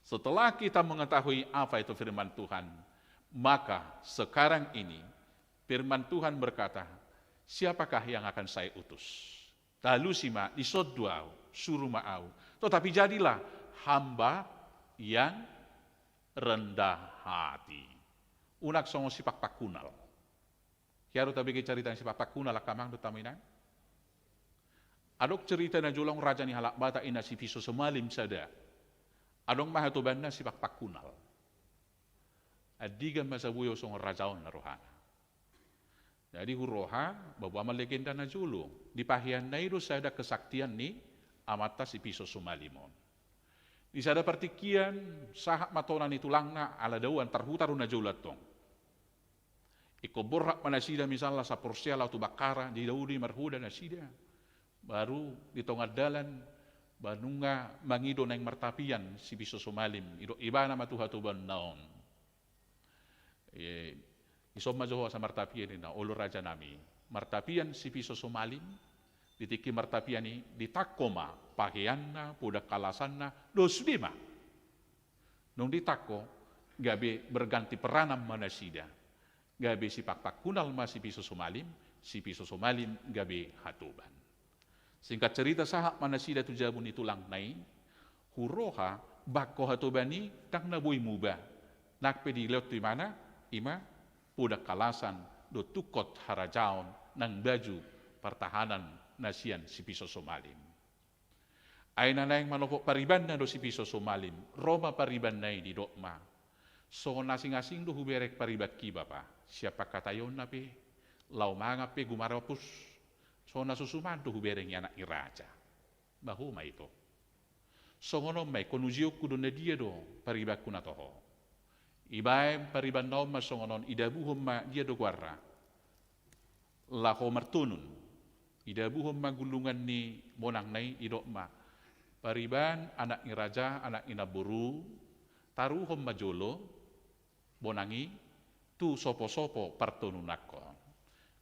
Setelah kita mengetahui apa itu firman Tuhan, maka sekarang ini firman Tuhan berkata, "Siapakah yang akan saya utus? Talusi ma, dison do ahu, suru ma ahu. Tetapi jadilah hamba yang rendah hati." Unang songon sipakpakkunal. Hea do tabege carita ni sipakpakkunal, angka amang dohot hamu inang? Adong carita na jolo, adong raja ni halak Batak, ninna si Piso Somalin sada. Adong ma hatobanna sipakpakkunal. Andigan ma asa boi ahu songon raja on, ninna rohana. Jadi huroha, ba boha ma legenda na jolo. Di paheanna i do sada kesaktian ni amanta si Piso Somalin on. Di sada partingkian, sahat ma tona ni tulangna, ala dao, tarhuta do na jolo antong. Ingkon borhat ma nasida misalna saporsea laho tu Bakkara, di dao do i marhoda nasida. Baru di tonga dalan, ba nunga mangido naeng martapian si Piso Somalin, didok ibana ma tu hatobanna on. E, dison ma jo ho asa martapian, ninna, olo rajanami. Martapian si Piso Somalin, di tingki martapian i, ditangko ma paheanna, podang halasanna, dohot sude ma. Dung ditangko, gabe berganti peranan ma nasida. Gabe sipakpakkunal ma si Piso Somalin, si Piso Somalin gabe hatoban. Singkat cerita, sahat ma nasida tu jabu ni tulangna i, huroha, bangko hatoban i ndang na boi muba. Nang pe dilehon tu ibana, i ma podang halasan dohot tungkot harajaon nang baju partahanan na sian si Piso Somalin. Ai na naeng manopot paribanna do si Piso Somalin, ro ma paribanna i, didok ma, songon asing-asing do hubereng paribanki, Bapa, sian pangkataionna pe, laho mangan pe gumarapus, songon na so suman do hubereng i anak ni raja. Bah, ho ma ito. Songon on ma i, ingkon ujionku do na dia do paribanku na toho. Ibaen paribanna on ma songon on, idabuhon ma, dia do goarna, laho martonun. Idabuhon ma gulungan ni bonangna i, didok ma, pariban anak ni raja, anak ni namboru, taruhon ma jolo bonang i, tu sopo-sopo partonunanhon.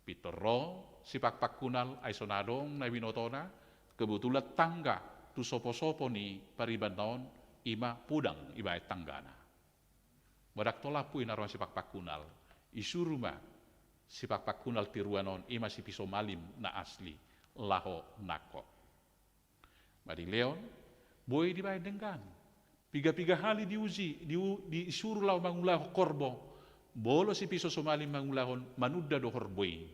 Pintor ro sipakpakkunal, ai songon adong na binotona, kebetulan tangga tu sopo-sopo ni paribanna on, i ma podang ibaen tanggana. Ba ndang tolap i na ro sipakpakkunal, isuru ma sipakpakkunal tiruan on, i ma si pisomalim na asli, laho nangkok. Madilehon, boi dibaen denggan. Piga-piga hali diuji, diu-, disuru laho mangulahon horbo. Molo si pisomalim mangulahon, manunda do horbo i.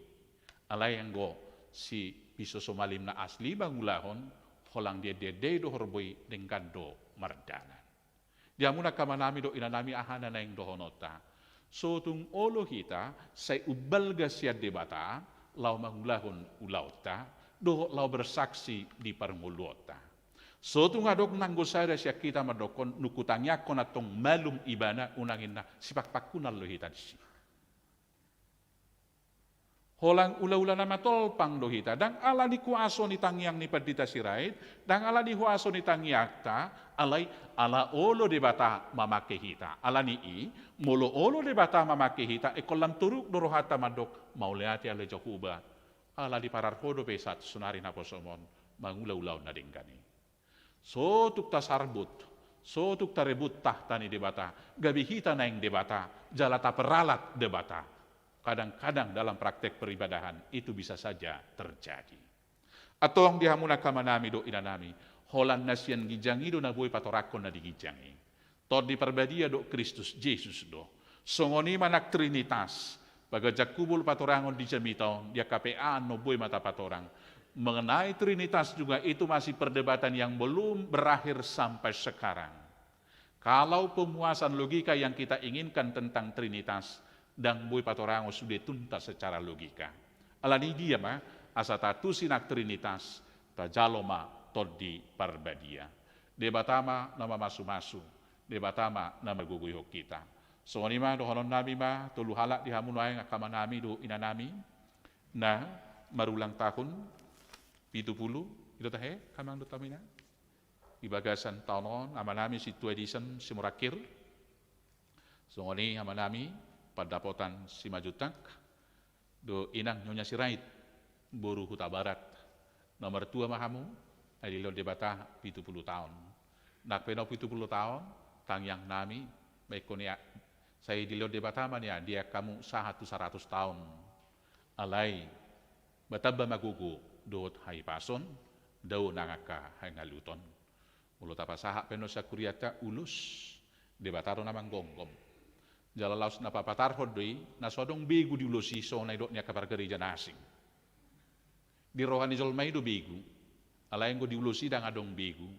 Alai anggo si pisomalim na asli mangulahon, holan diende-ende do horbo i, denggan do mardalan. Di hamu angka amanami dohot inanami, aha na naeng dohononta? So tung olo hita sai umbalga sian Debata laho mangulahon ulaonta dohot laho bersaksi di parngoluonta. So tung adong nanggo sada sian hita mandokkon, nunga hutangiangkon antong malum ibana, unang ninna, sipakpakkunal do hita disi. Holan ula-ula na matolpang do hita, ndang ala ni kuaso ni tangiang ni Pandita Sirait, ndang ala ni kuaso ni tangiangta, alai ala olo Debata mamangke hita. Ala ni i, molo olo Debata mamangke hita, ingkon lam turuk do rohanta mandok, mauliate ale Jahowa, ala diparar Ho dope sahat tu saonari naposom on mangula ulaon na denggan i. So tung tasarbut, so tung tarebut tahta ni Debata, gabe hita naeng Debata, jala taperalat Debata. Kadang-kadang dalam praktek peribadahan itu bisa saja terjadi. Antong di hamu angka amanami dohot inanami, holan na sian ginjang i do na boi patorangkon na di ginjang i. Tondi Parbadia dohot Kristus Jesus do. Songon i ma nang Trinitas, paganjang kubul patorangon di jamita on, di angka pe an na boi ma tapatorang. Mengenai Trinitas juga itu masih perdebatan yang belum berakhir sampai sekarang. Kalau pemuasan logika yang kita inginkan tentang Trinitas, ndang boi patorangon sude tuntas secara logika. Ala ni dia ma, asa taantusi nang Trinitas, tajalo ma Tondi Parbadia. Debata ma na mamasu-masu, Debata ma na margogoihon hita. Songon i ma dohononnami ma, tolu halak di hamu nuaeng angka amanami dohot inanami, na marulang tahun pitu pulu, i do tahe, angka amang dohot inang. Di bagasan taon on, amanami Sintua Edison Simorangkir. Songon i amanami Pandapotan Simanjuntak, dohot inang Nyonya Sirait, boru Hutabarat. Na martua ma hamu, ai dilehon Debata pitu pulu taon. Nang pe na pitu pulu taon, tangiangnami, baen ho nian, sai dilehon Debata ma nian, diaek hamu sahat tu saratus taon. Alai, ba tamba ma gogo dohot hahipason, dao nang angka hangaluton. Molo tapasahat pe annon sian hurianta ulos, Debata do na manggomgom. Jala laos na papatarhon do i, na so adong begu di ulos i, songon na nidok ni angka pargereja na asing. Di roha ni jolma i do begu, alai anggo di ulos i ndang adong begu.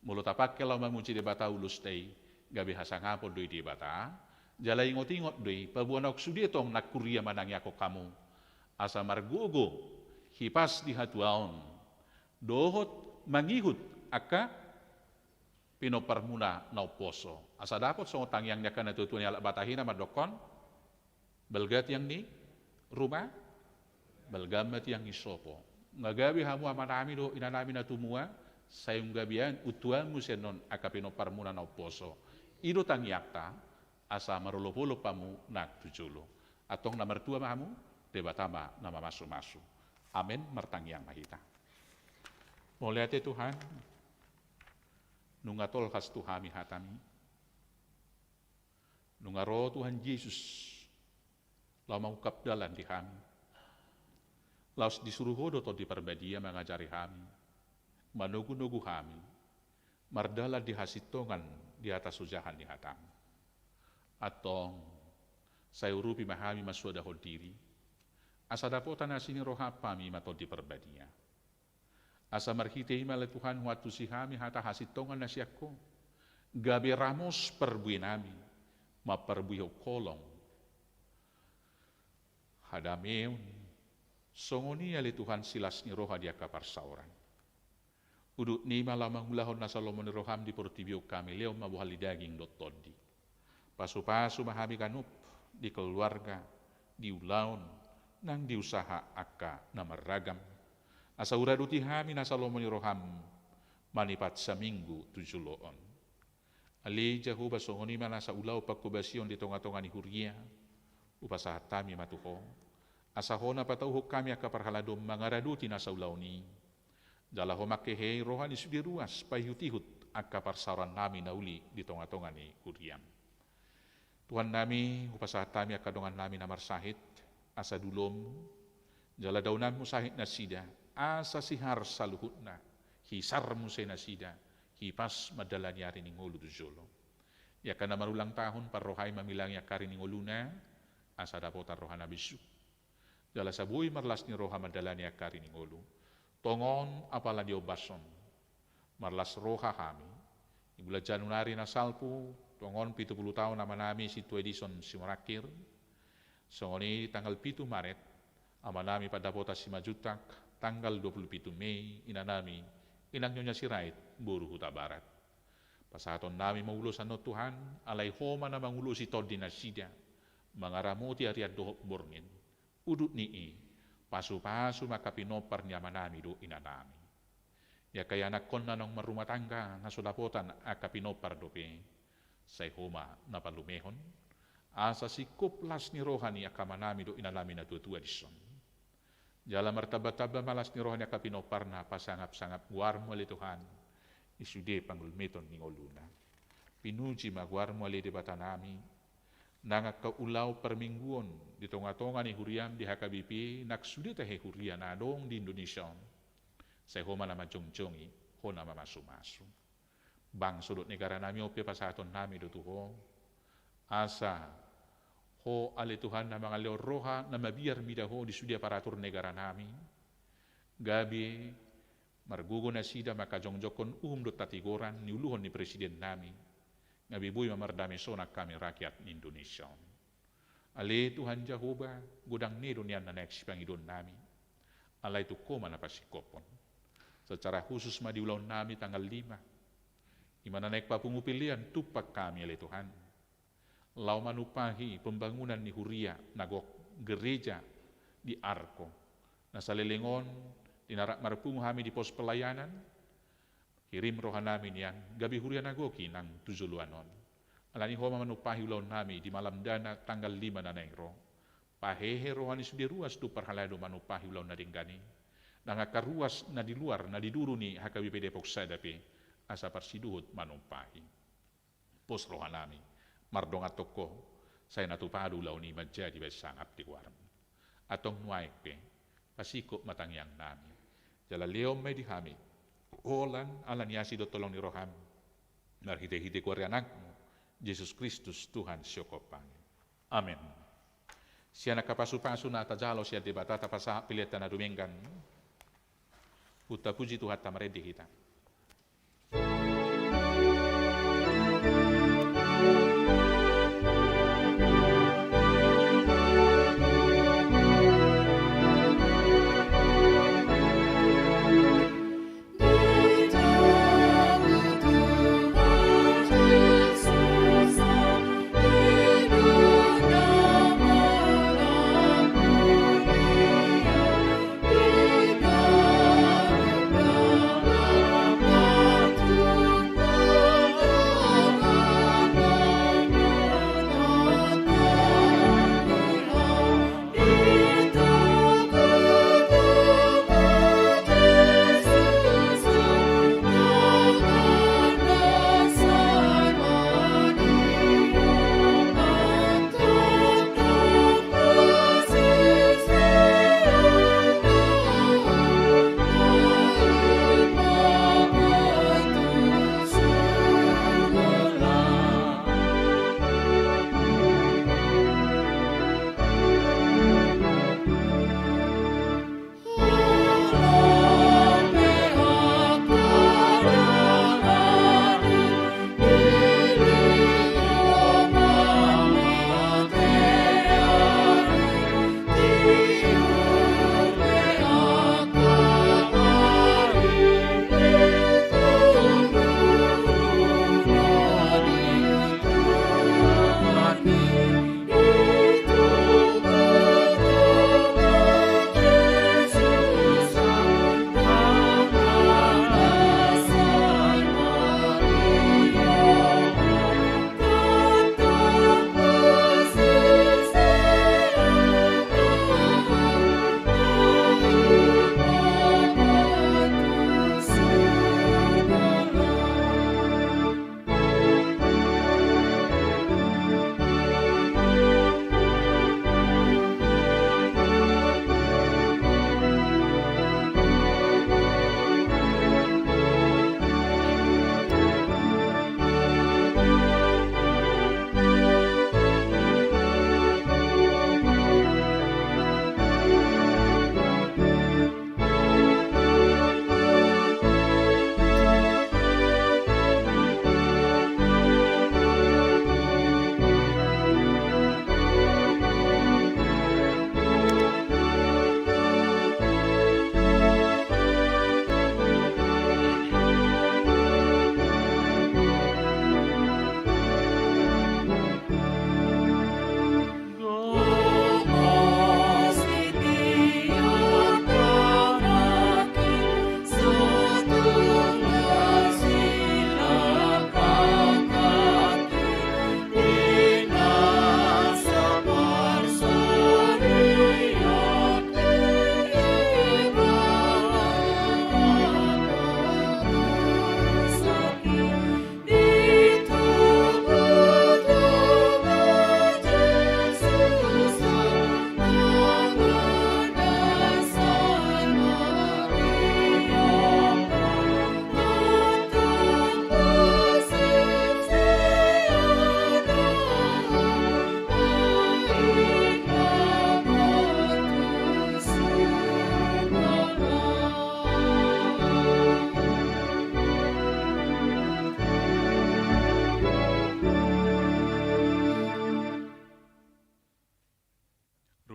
Molo tapangke laho mamuji Debata ulosta i, gabe hasangapon do i Debata, jala ingot-ingot do i, paboa naung sude tong nang huria manangiangkon hamu, asa margogo hipas di hatuaon, dohot mangihut angka pinomparmuna na umposo. Asa dapot songon tangiang ni angka natua-tua ni halak Batak i na mandokkon, balga tiang ni ruma, balga ma tiang ni sopo. Nunga gabe hamu amanami dohot inanami na tumua, sai nunga gabe an untuanmu sian on angka pinomparmuna na umposo. I do tangiangta, asa marolop-olop hamu nang tu jolo. Antong na martua ma hamu, Debata ma na mamasu-masu. Amen, martangiang ma hita. Mauliate Tuhan, nunga tolhas tu hami hataMi. Nunga ro Tuhan Jesus, laho mangungkap dalan di hami. Laos disuru Ho do Tondi Parbadia mangajari hami, manogu-nogu hami, mardalan di hasintongan di hatasojahan ni hataMi. Antong, sai urupi ma hami mansuadahon diri, asa dapotan asi ni rohaM hami ma Tondi Parbadia. Asa marhite i ma ale Tuhan huantusi hami hata hasintongan na sian Ho, gabe ramos parbuenami, mamparbuehon holong, hadameon, songon i ale Tuhan silas ni roha di angka parsaoran. Udutni ma laho mangulahon nasa lomo ni rohaM di portibi on, hami lehon ma bohal ni daging dohot tondi. Pasu-pasu ma hami ganup di keluarga, di ulaon, nang di usaha angka na marragam. Asa huraduti hami nasa lomo ni rohaM manipat saminggu tu jolo on. Ale Jahowa, songon i ma nasa ulaon panghobasion di tonga-tonga ni huria, Hupasahat hami ma tu Ho, asa Ho na patauhon hami angka parhalado mangaradoti nasa ulaon i. Jala Ho manghehei roha ni sude ruas paihutihut angka parsaorannami na uli di tongatonga ni huriaM. Tuhannami, hupasahat hami angka dongannami na marsahit, asa dulom, jala daonanMu sahit nasida, asa sihar saluhutna, hisar muse nasida, hipas mandalani ari ni ngolu tu jolo. Ia angka na marulang tahun, parrohai ma milangi angka ari ni ngoluna, asa dapotan roha na bisuk. Jala asa boi marlas ni roha mandalani angka ari ni ngolu. Tongon apala diombashon. Marlas roha hami. Di bulan Januari na salpu, tongon pitu pulu taon amanami Sintua Edison Simorangkir. Songon i tanggal pitu Maret, amanami Pandapotan Simanjuntak, tanggal dua pulu pitu Mei, inanami, Inang Nyonya Sirait, boru Hutabarat. Pasahatonnami ma ulos annon Tuhan, alai Ho ma na mangulosi tondi nasida, mangaramoti arian dohot borngin. Udut ni i, pasupasu ma angka pinompar ni amanami dohot inanami. Ia angka ianakhon na naung marrumah tangga, na so dapotan angka pinompar dope, sai Ho ma na palumehon, asa singkop las ni roha ni angka amanami dohot inanami na tuatua dison. Jala martambatamba ma las ni roha ni angka pinomparna pasangapsangap goarMu ale Tuhan, di sude pangulmeton ni ngoluna. Pinuji ma goarMu ale Debatanami, nang angka ulaon parmingguon di tongatonga ni huriaM di H K B P, nang sude tahe huria na adong di Indonesia on. Sai Ho ma na manjongjongi, Ho na mamasumasu. Bangso dohot negaranami on pe pasahatonnami do tu Ho. Asa Ho ale Tuhan na mangalehon roha na mabiar mida Ho di sude aparatur negaranami. Gabe margogo nasida mangkajongjongkon uhum dohot hatigoran niuluhon ni presidennami. Gabe boi ma mardame sonang hami rakyat ni Indonesia on. Ale Tuhan Jahowa, godang ni do nian na naeng sipangidoonnami. Alai tung Ho ma na pasingkophon. Secara khusus ma di ulaonnami tanggal lima. I ma na naeng papungu pelean tumpak hami ale Tuhan. Laho manumpahi pembangunan ni huria na gok, gereja di Arko. Na saleleng on di na rap marpungu hami di pos pelayanan, hirim rohanami nian, gabe huria na gok i nang tu joloan on. Alani Ho ma manumpahi ulaonnami di malam dana tanggal lima na naeng ro. Pahehe roha ni sude ruas tu parhalado manumpahi ulaon na denggan i. Nang angka ruas na di luar, na di duru ni H K B P Depok sada pe, asa parsidohot manumpahi. Pos rohanami, mardongan tongko, sai na tupa do ulaon i manjadi bahen sangap di goarMu. Antong nuaeng pe, pasingkop ma tangiangnami. Jala lehon ma i di hami, holan ala ni asi dohot holong ni rohaM, marhitehite goar ni AnakMu, Jesus Kristus, Tuhan siongkop angin. Amen. Sian angka pasupasu na tajalo sian Debata tapasahat peleanta na dumenggan. Hutapuji Tuhanta, marende hita.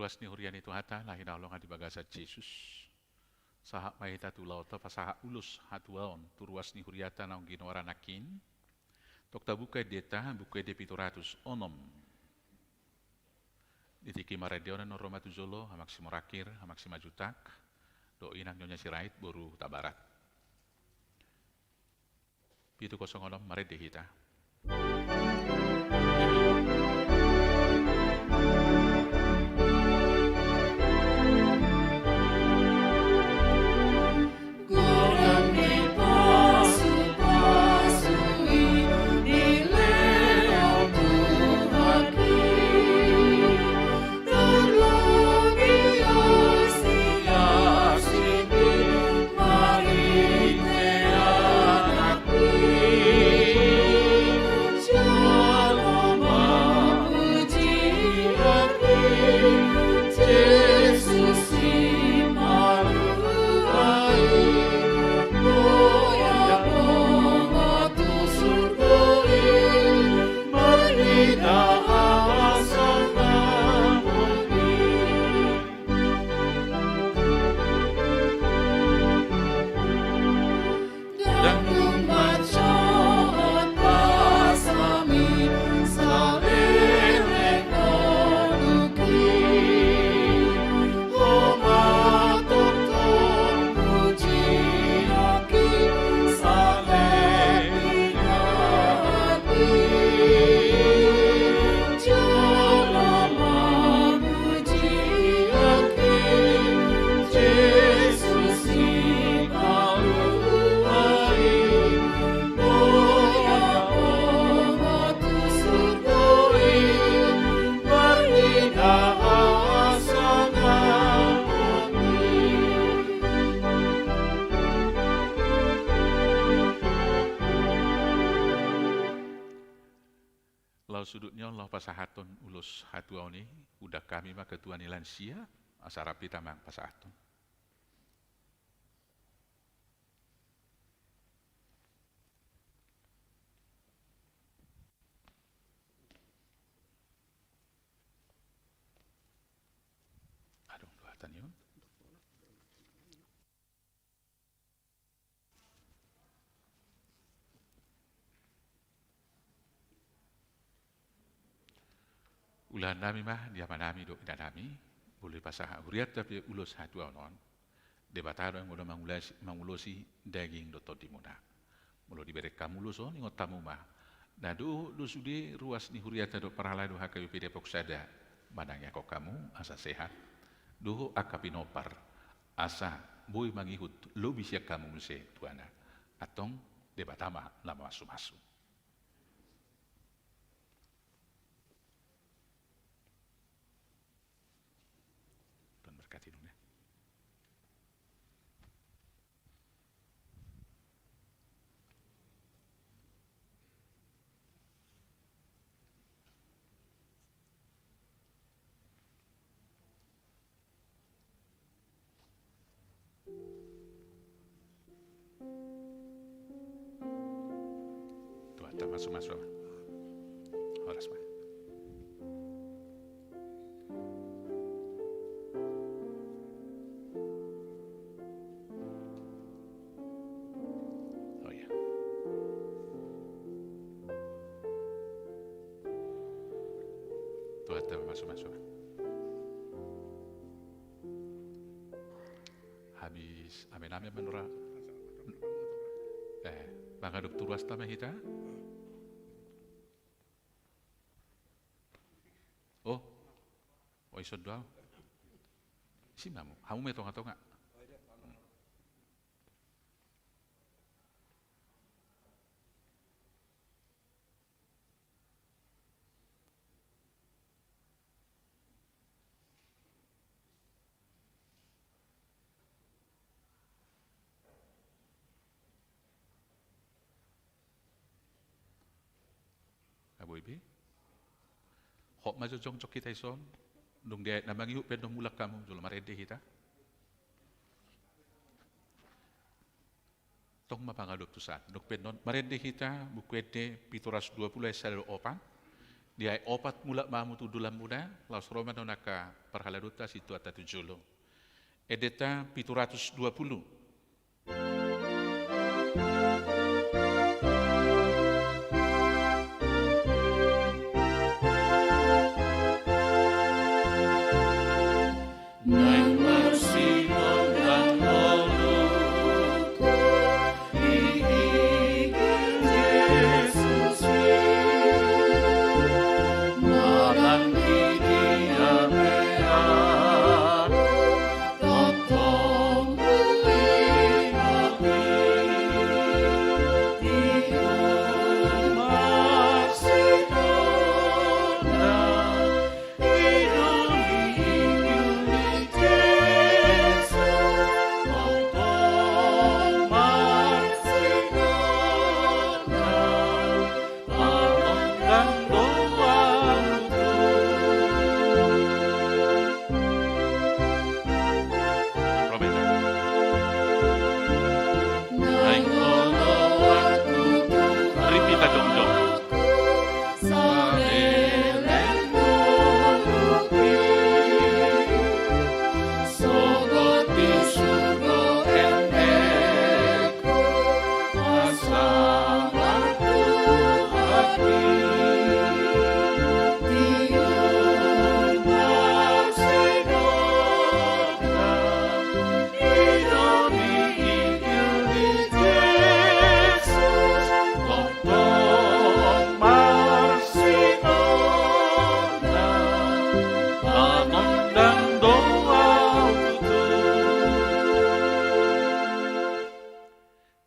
Ruas ni huria ni Tuhanta na hinaholongan di bagasan Jesus. Sahat ma hita tu ulaonta pasahat ulos hatuaon tu ruas ni huriata naung ginoaran nangkin. Tong tabuka endenta, Buku Ende pitu ratus onom. Di tingki marende on annon ro ma tu jolo Amang Simorangkir, Amang Simanjuntak, dohot inang Nyonya Sirait, boru Hutabarat. Pitu kosong onom, marende hita. Laho sudut ni on, laho pasahathon ulos hatuaon i, undang hami ma ketua ni lansia, asa rap hita ma pasahathon. Adong do hata ni on. Ulaon nami ma di amanami dohot inanami, molo dipasahat hurianta pe ulos hatuaon on, Debata do naeng molo mangulasi, mangulosi daging dohot tondimuna. Molo dibereng hamu ulos on, ingot hamu ma, na dohot do sude ruas ni hurianta dohot parhalado H K B P Depok Sada manangiangkon hamu asa sehat, dohot angka pinompar asa boi mangihut lobi sian hamu muse tu Tuhan. Antong Debata ma na mamasumasu. Tuhan berkati dunia. Tuhanta masumasu. Horas ma. Oh iya. Tuhanta masumasu. Habis amen-amen manura. Eh, mangadop tu ruasta ma hita. Oh. Oh, ison do au. Isi ma hamu. Hamu ma i tonga-tonga. Boi be. Hot ma jongjong hita dison. Dung diaet na mangihut pe annon, mulak hamu, jolo marende hita. Tong ma pangadop tu san. Dung pe annon marende hita, Buku Ende pitu ratus dua puluh ayat sada dohot opat. Di ayat opat mulak ma hamu tu ulaonmuna, laos ro ma nuaeng angka parhaladoanta sintuanta tu jolo. Endenta pitu ratus dua pulu. Naeng marsinondang ngolungku, di Jesus i. Manang di dia pe ahu, tongtong huingot i. Di marsinondang Ripita jongjong. Saleleng ngolungki, sogot di surgo endengku, asa martua di tiur marsinondang.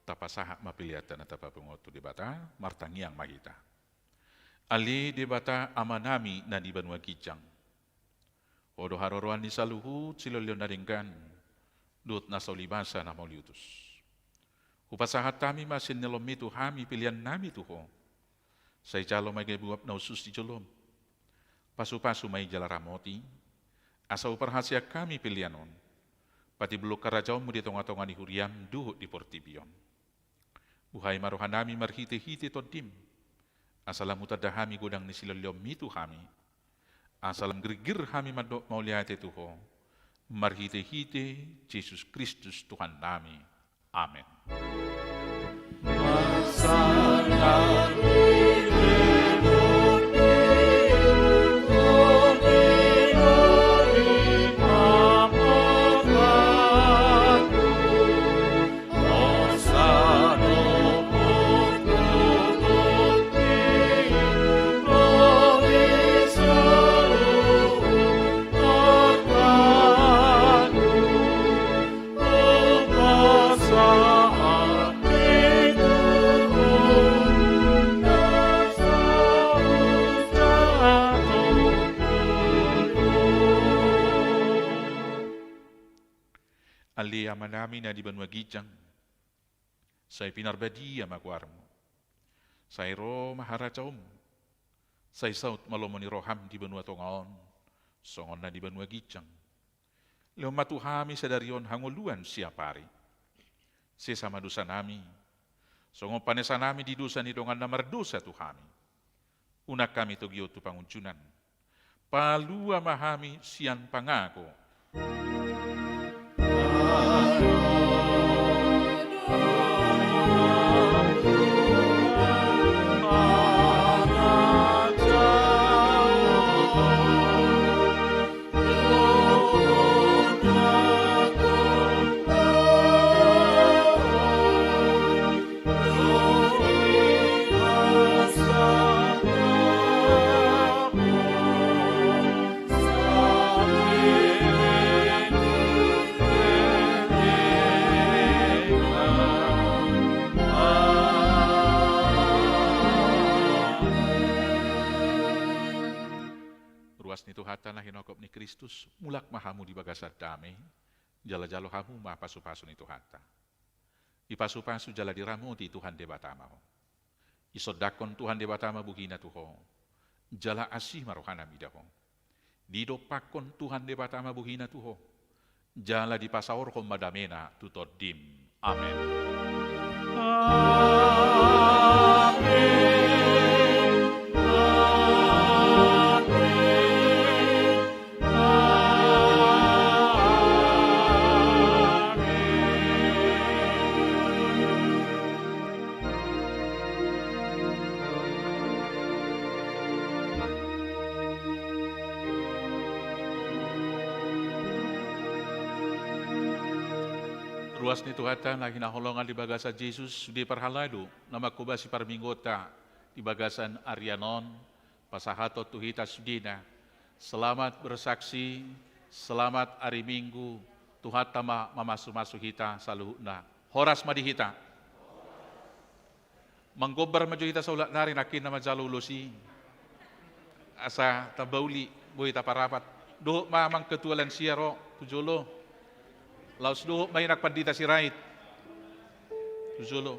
Tapasahat ma peleanta na tapapungu tu Debata, martangiang ma hita. Ale Debata Amanami na di banua ginjang, Ho do haroroan ni saluhut silehonlehon na denggan, dohot na saulibasa na mauliutus. Hupasahat hami ma sian ni ulaonmi tu hami peleannami tu Ho. Sai jalo ma i gabe uap na hushus di jolom. Pasupasu ma i jala ramoti, asa huparhaseang hami pelean on, patimbulhon harajaonmu di tongatonga ni huriam dohot di portibi on. Buhai ma rohanami marhitehite Tondim, asa lam hutanda hami godang ni silehonlehonmi tu hami, asa lam girgir hami mandok mauliate tu Ho, marhitehite Jesus Kristus Tuhannami. Amen. Ale Amanami na di banua ginjang, sai pinarbadia ma goarmu. Sai ro ma harajaonmu. Sai saut ma lomo ni roham di banua tonga on, songon na di banua ginjang. Lehon ma tu hami sadari on hangoluan siapari. Sesa ma dosanami, songon panesanami di dosa ni dongan na mardosa tu hami. Unang hami togihon tu pangunjunan. Palua ma hami sian pangago. Ruas ni Tuhanta na hinongkop ni Kristus, mulak ma hamu di bagasan dame, jala jalo hamu ma pasupasu ni Tuhanta. Dipasupasu jala diramoti Tuhan Debata ma ho. Disondangkon Tuhan Debata ma bohina tu ho, jala asi ma rohana mida ho. Didompakkon Tuhan Debata ma bohina tu ho, jala dipasaorhon ma damena tu tondim. Amen. Amen. Luas ni Tuhanta na hinaholongan di bagasan Jesus, sude parhalado na mangkobasi parmingguonta di bagasan arian on, pasahaton tu hita sudena. Selamat bersaksi, selamat ari Minggu, Tuhanta ma mamasu-masu hita saluhutna. Horas ma di hita. Manggombar ma jo hita saulak nari nangkin na manjalo ulos i. Asa tamba uli, boi taparapat. Dohot ma amang ketua lansia ro tu jolo. Laos dohot ma inang pandita Sirait tu jolo.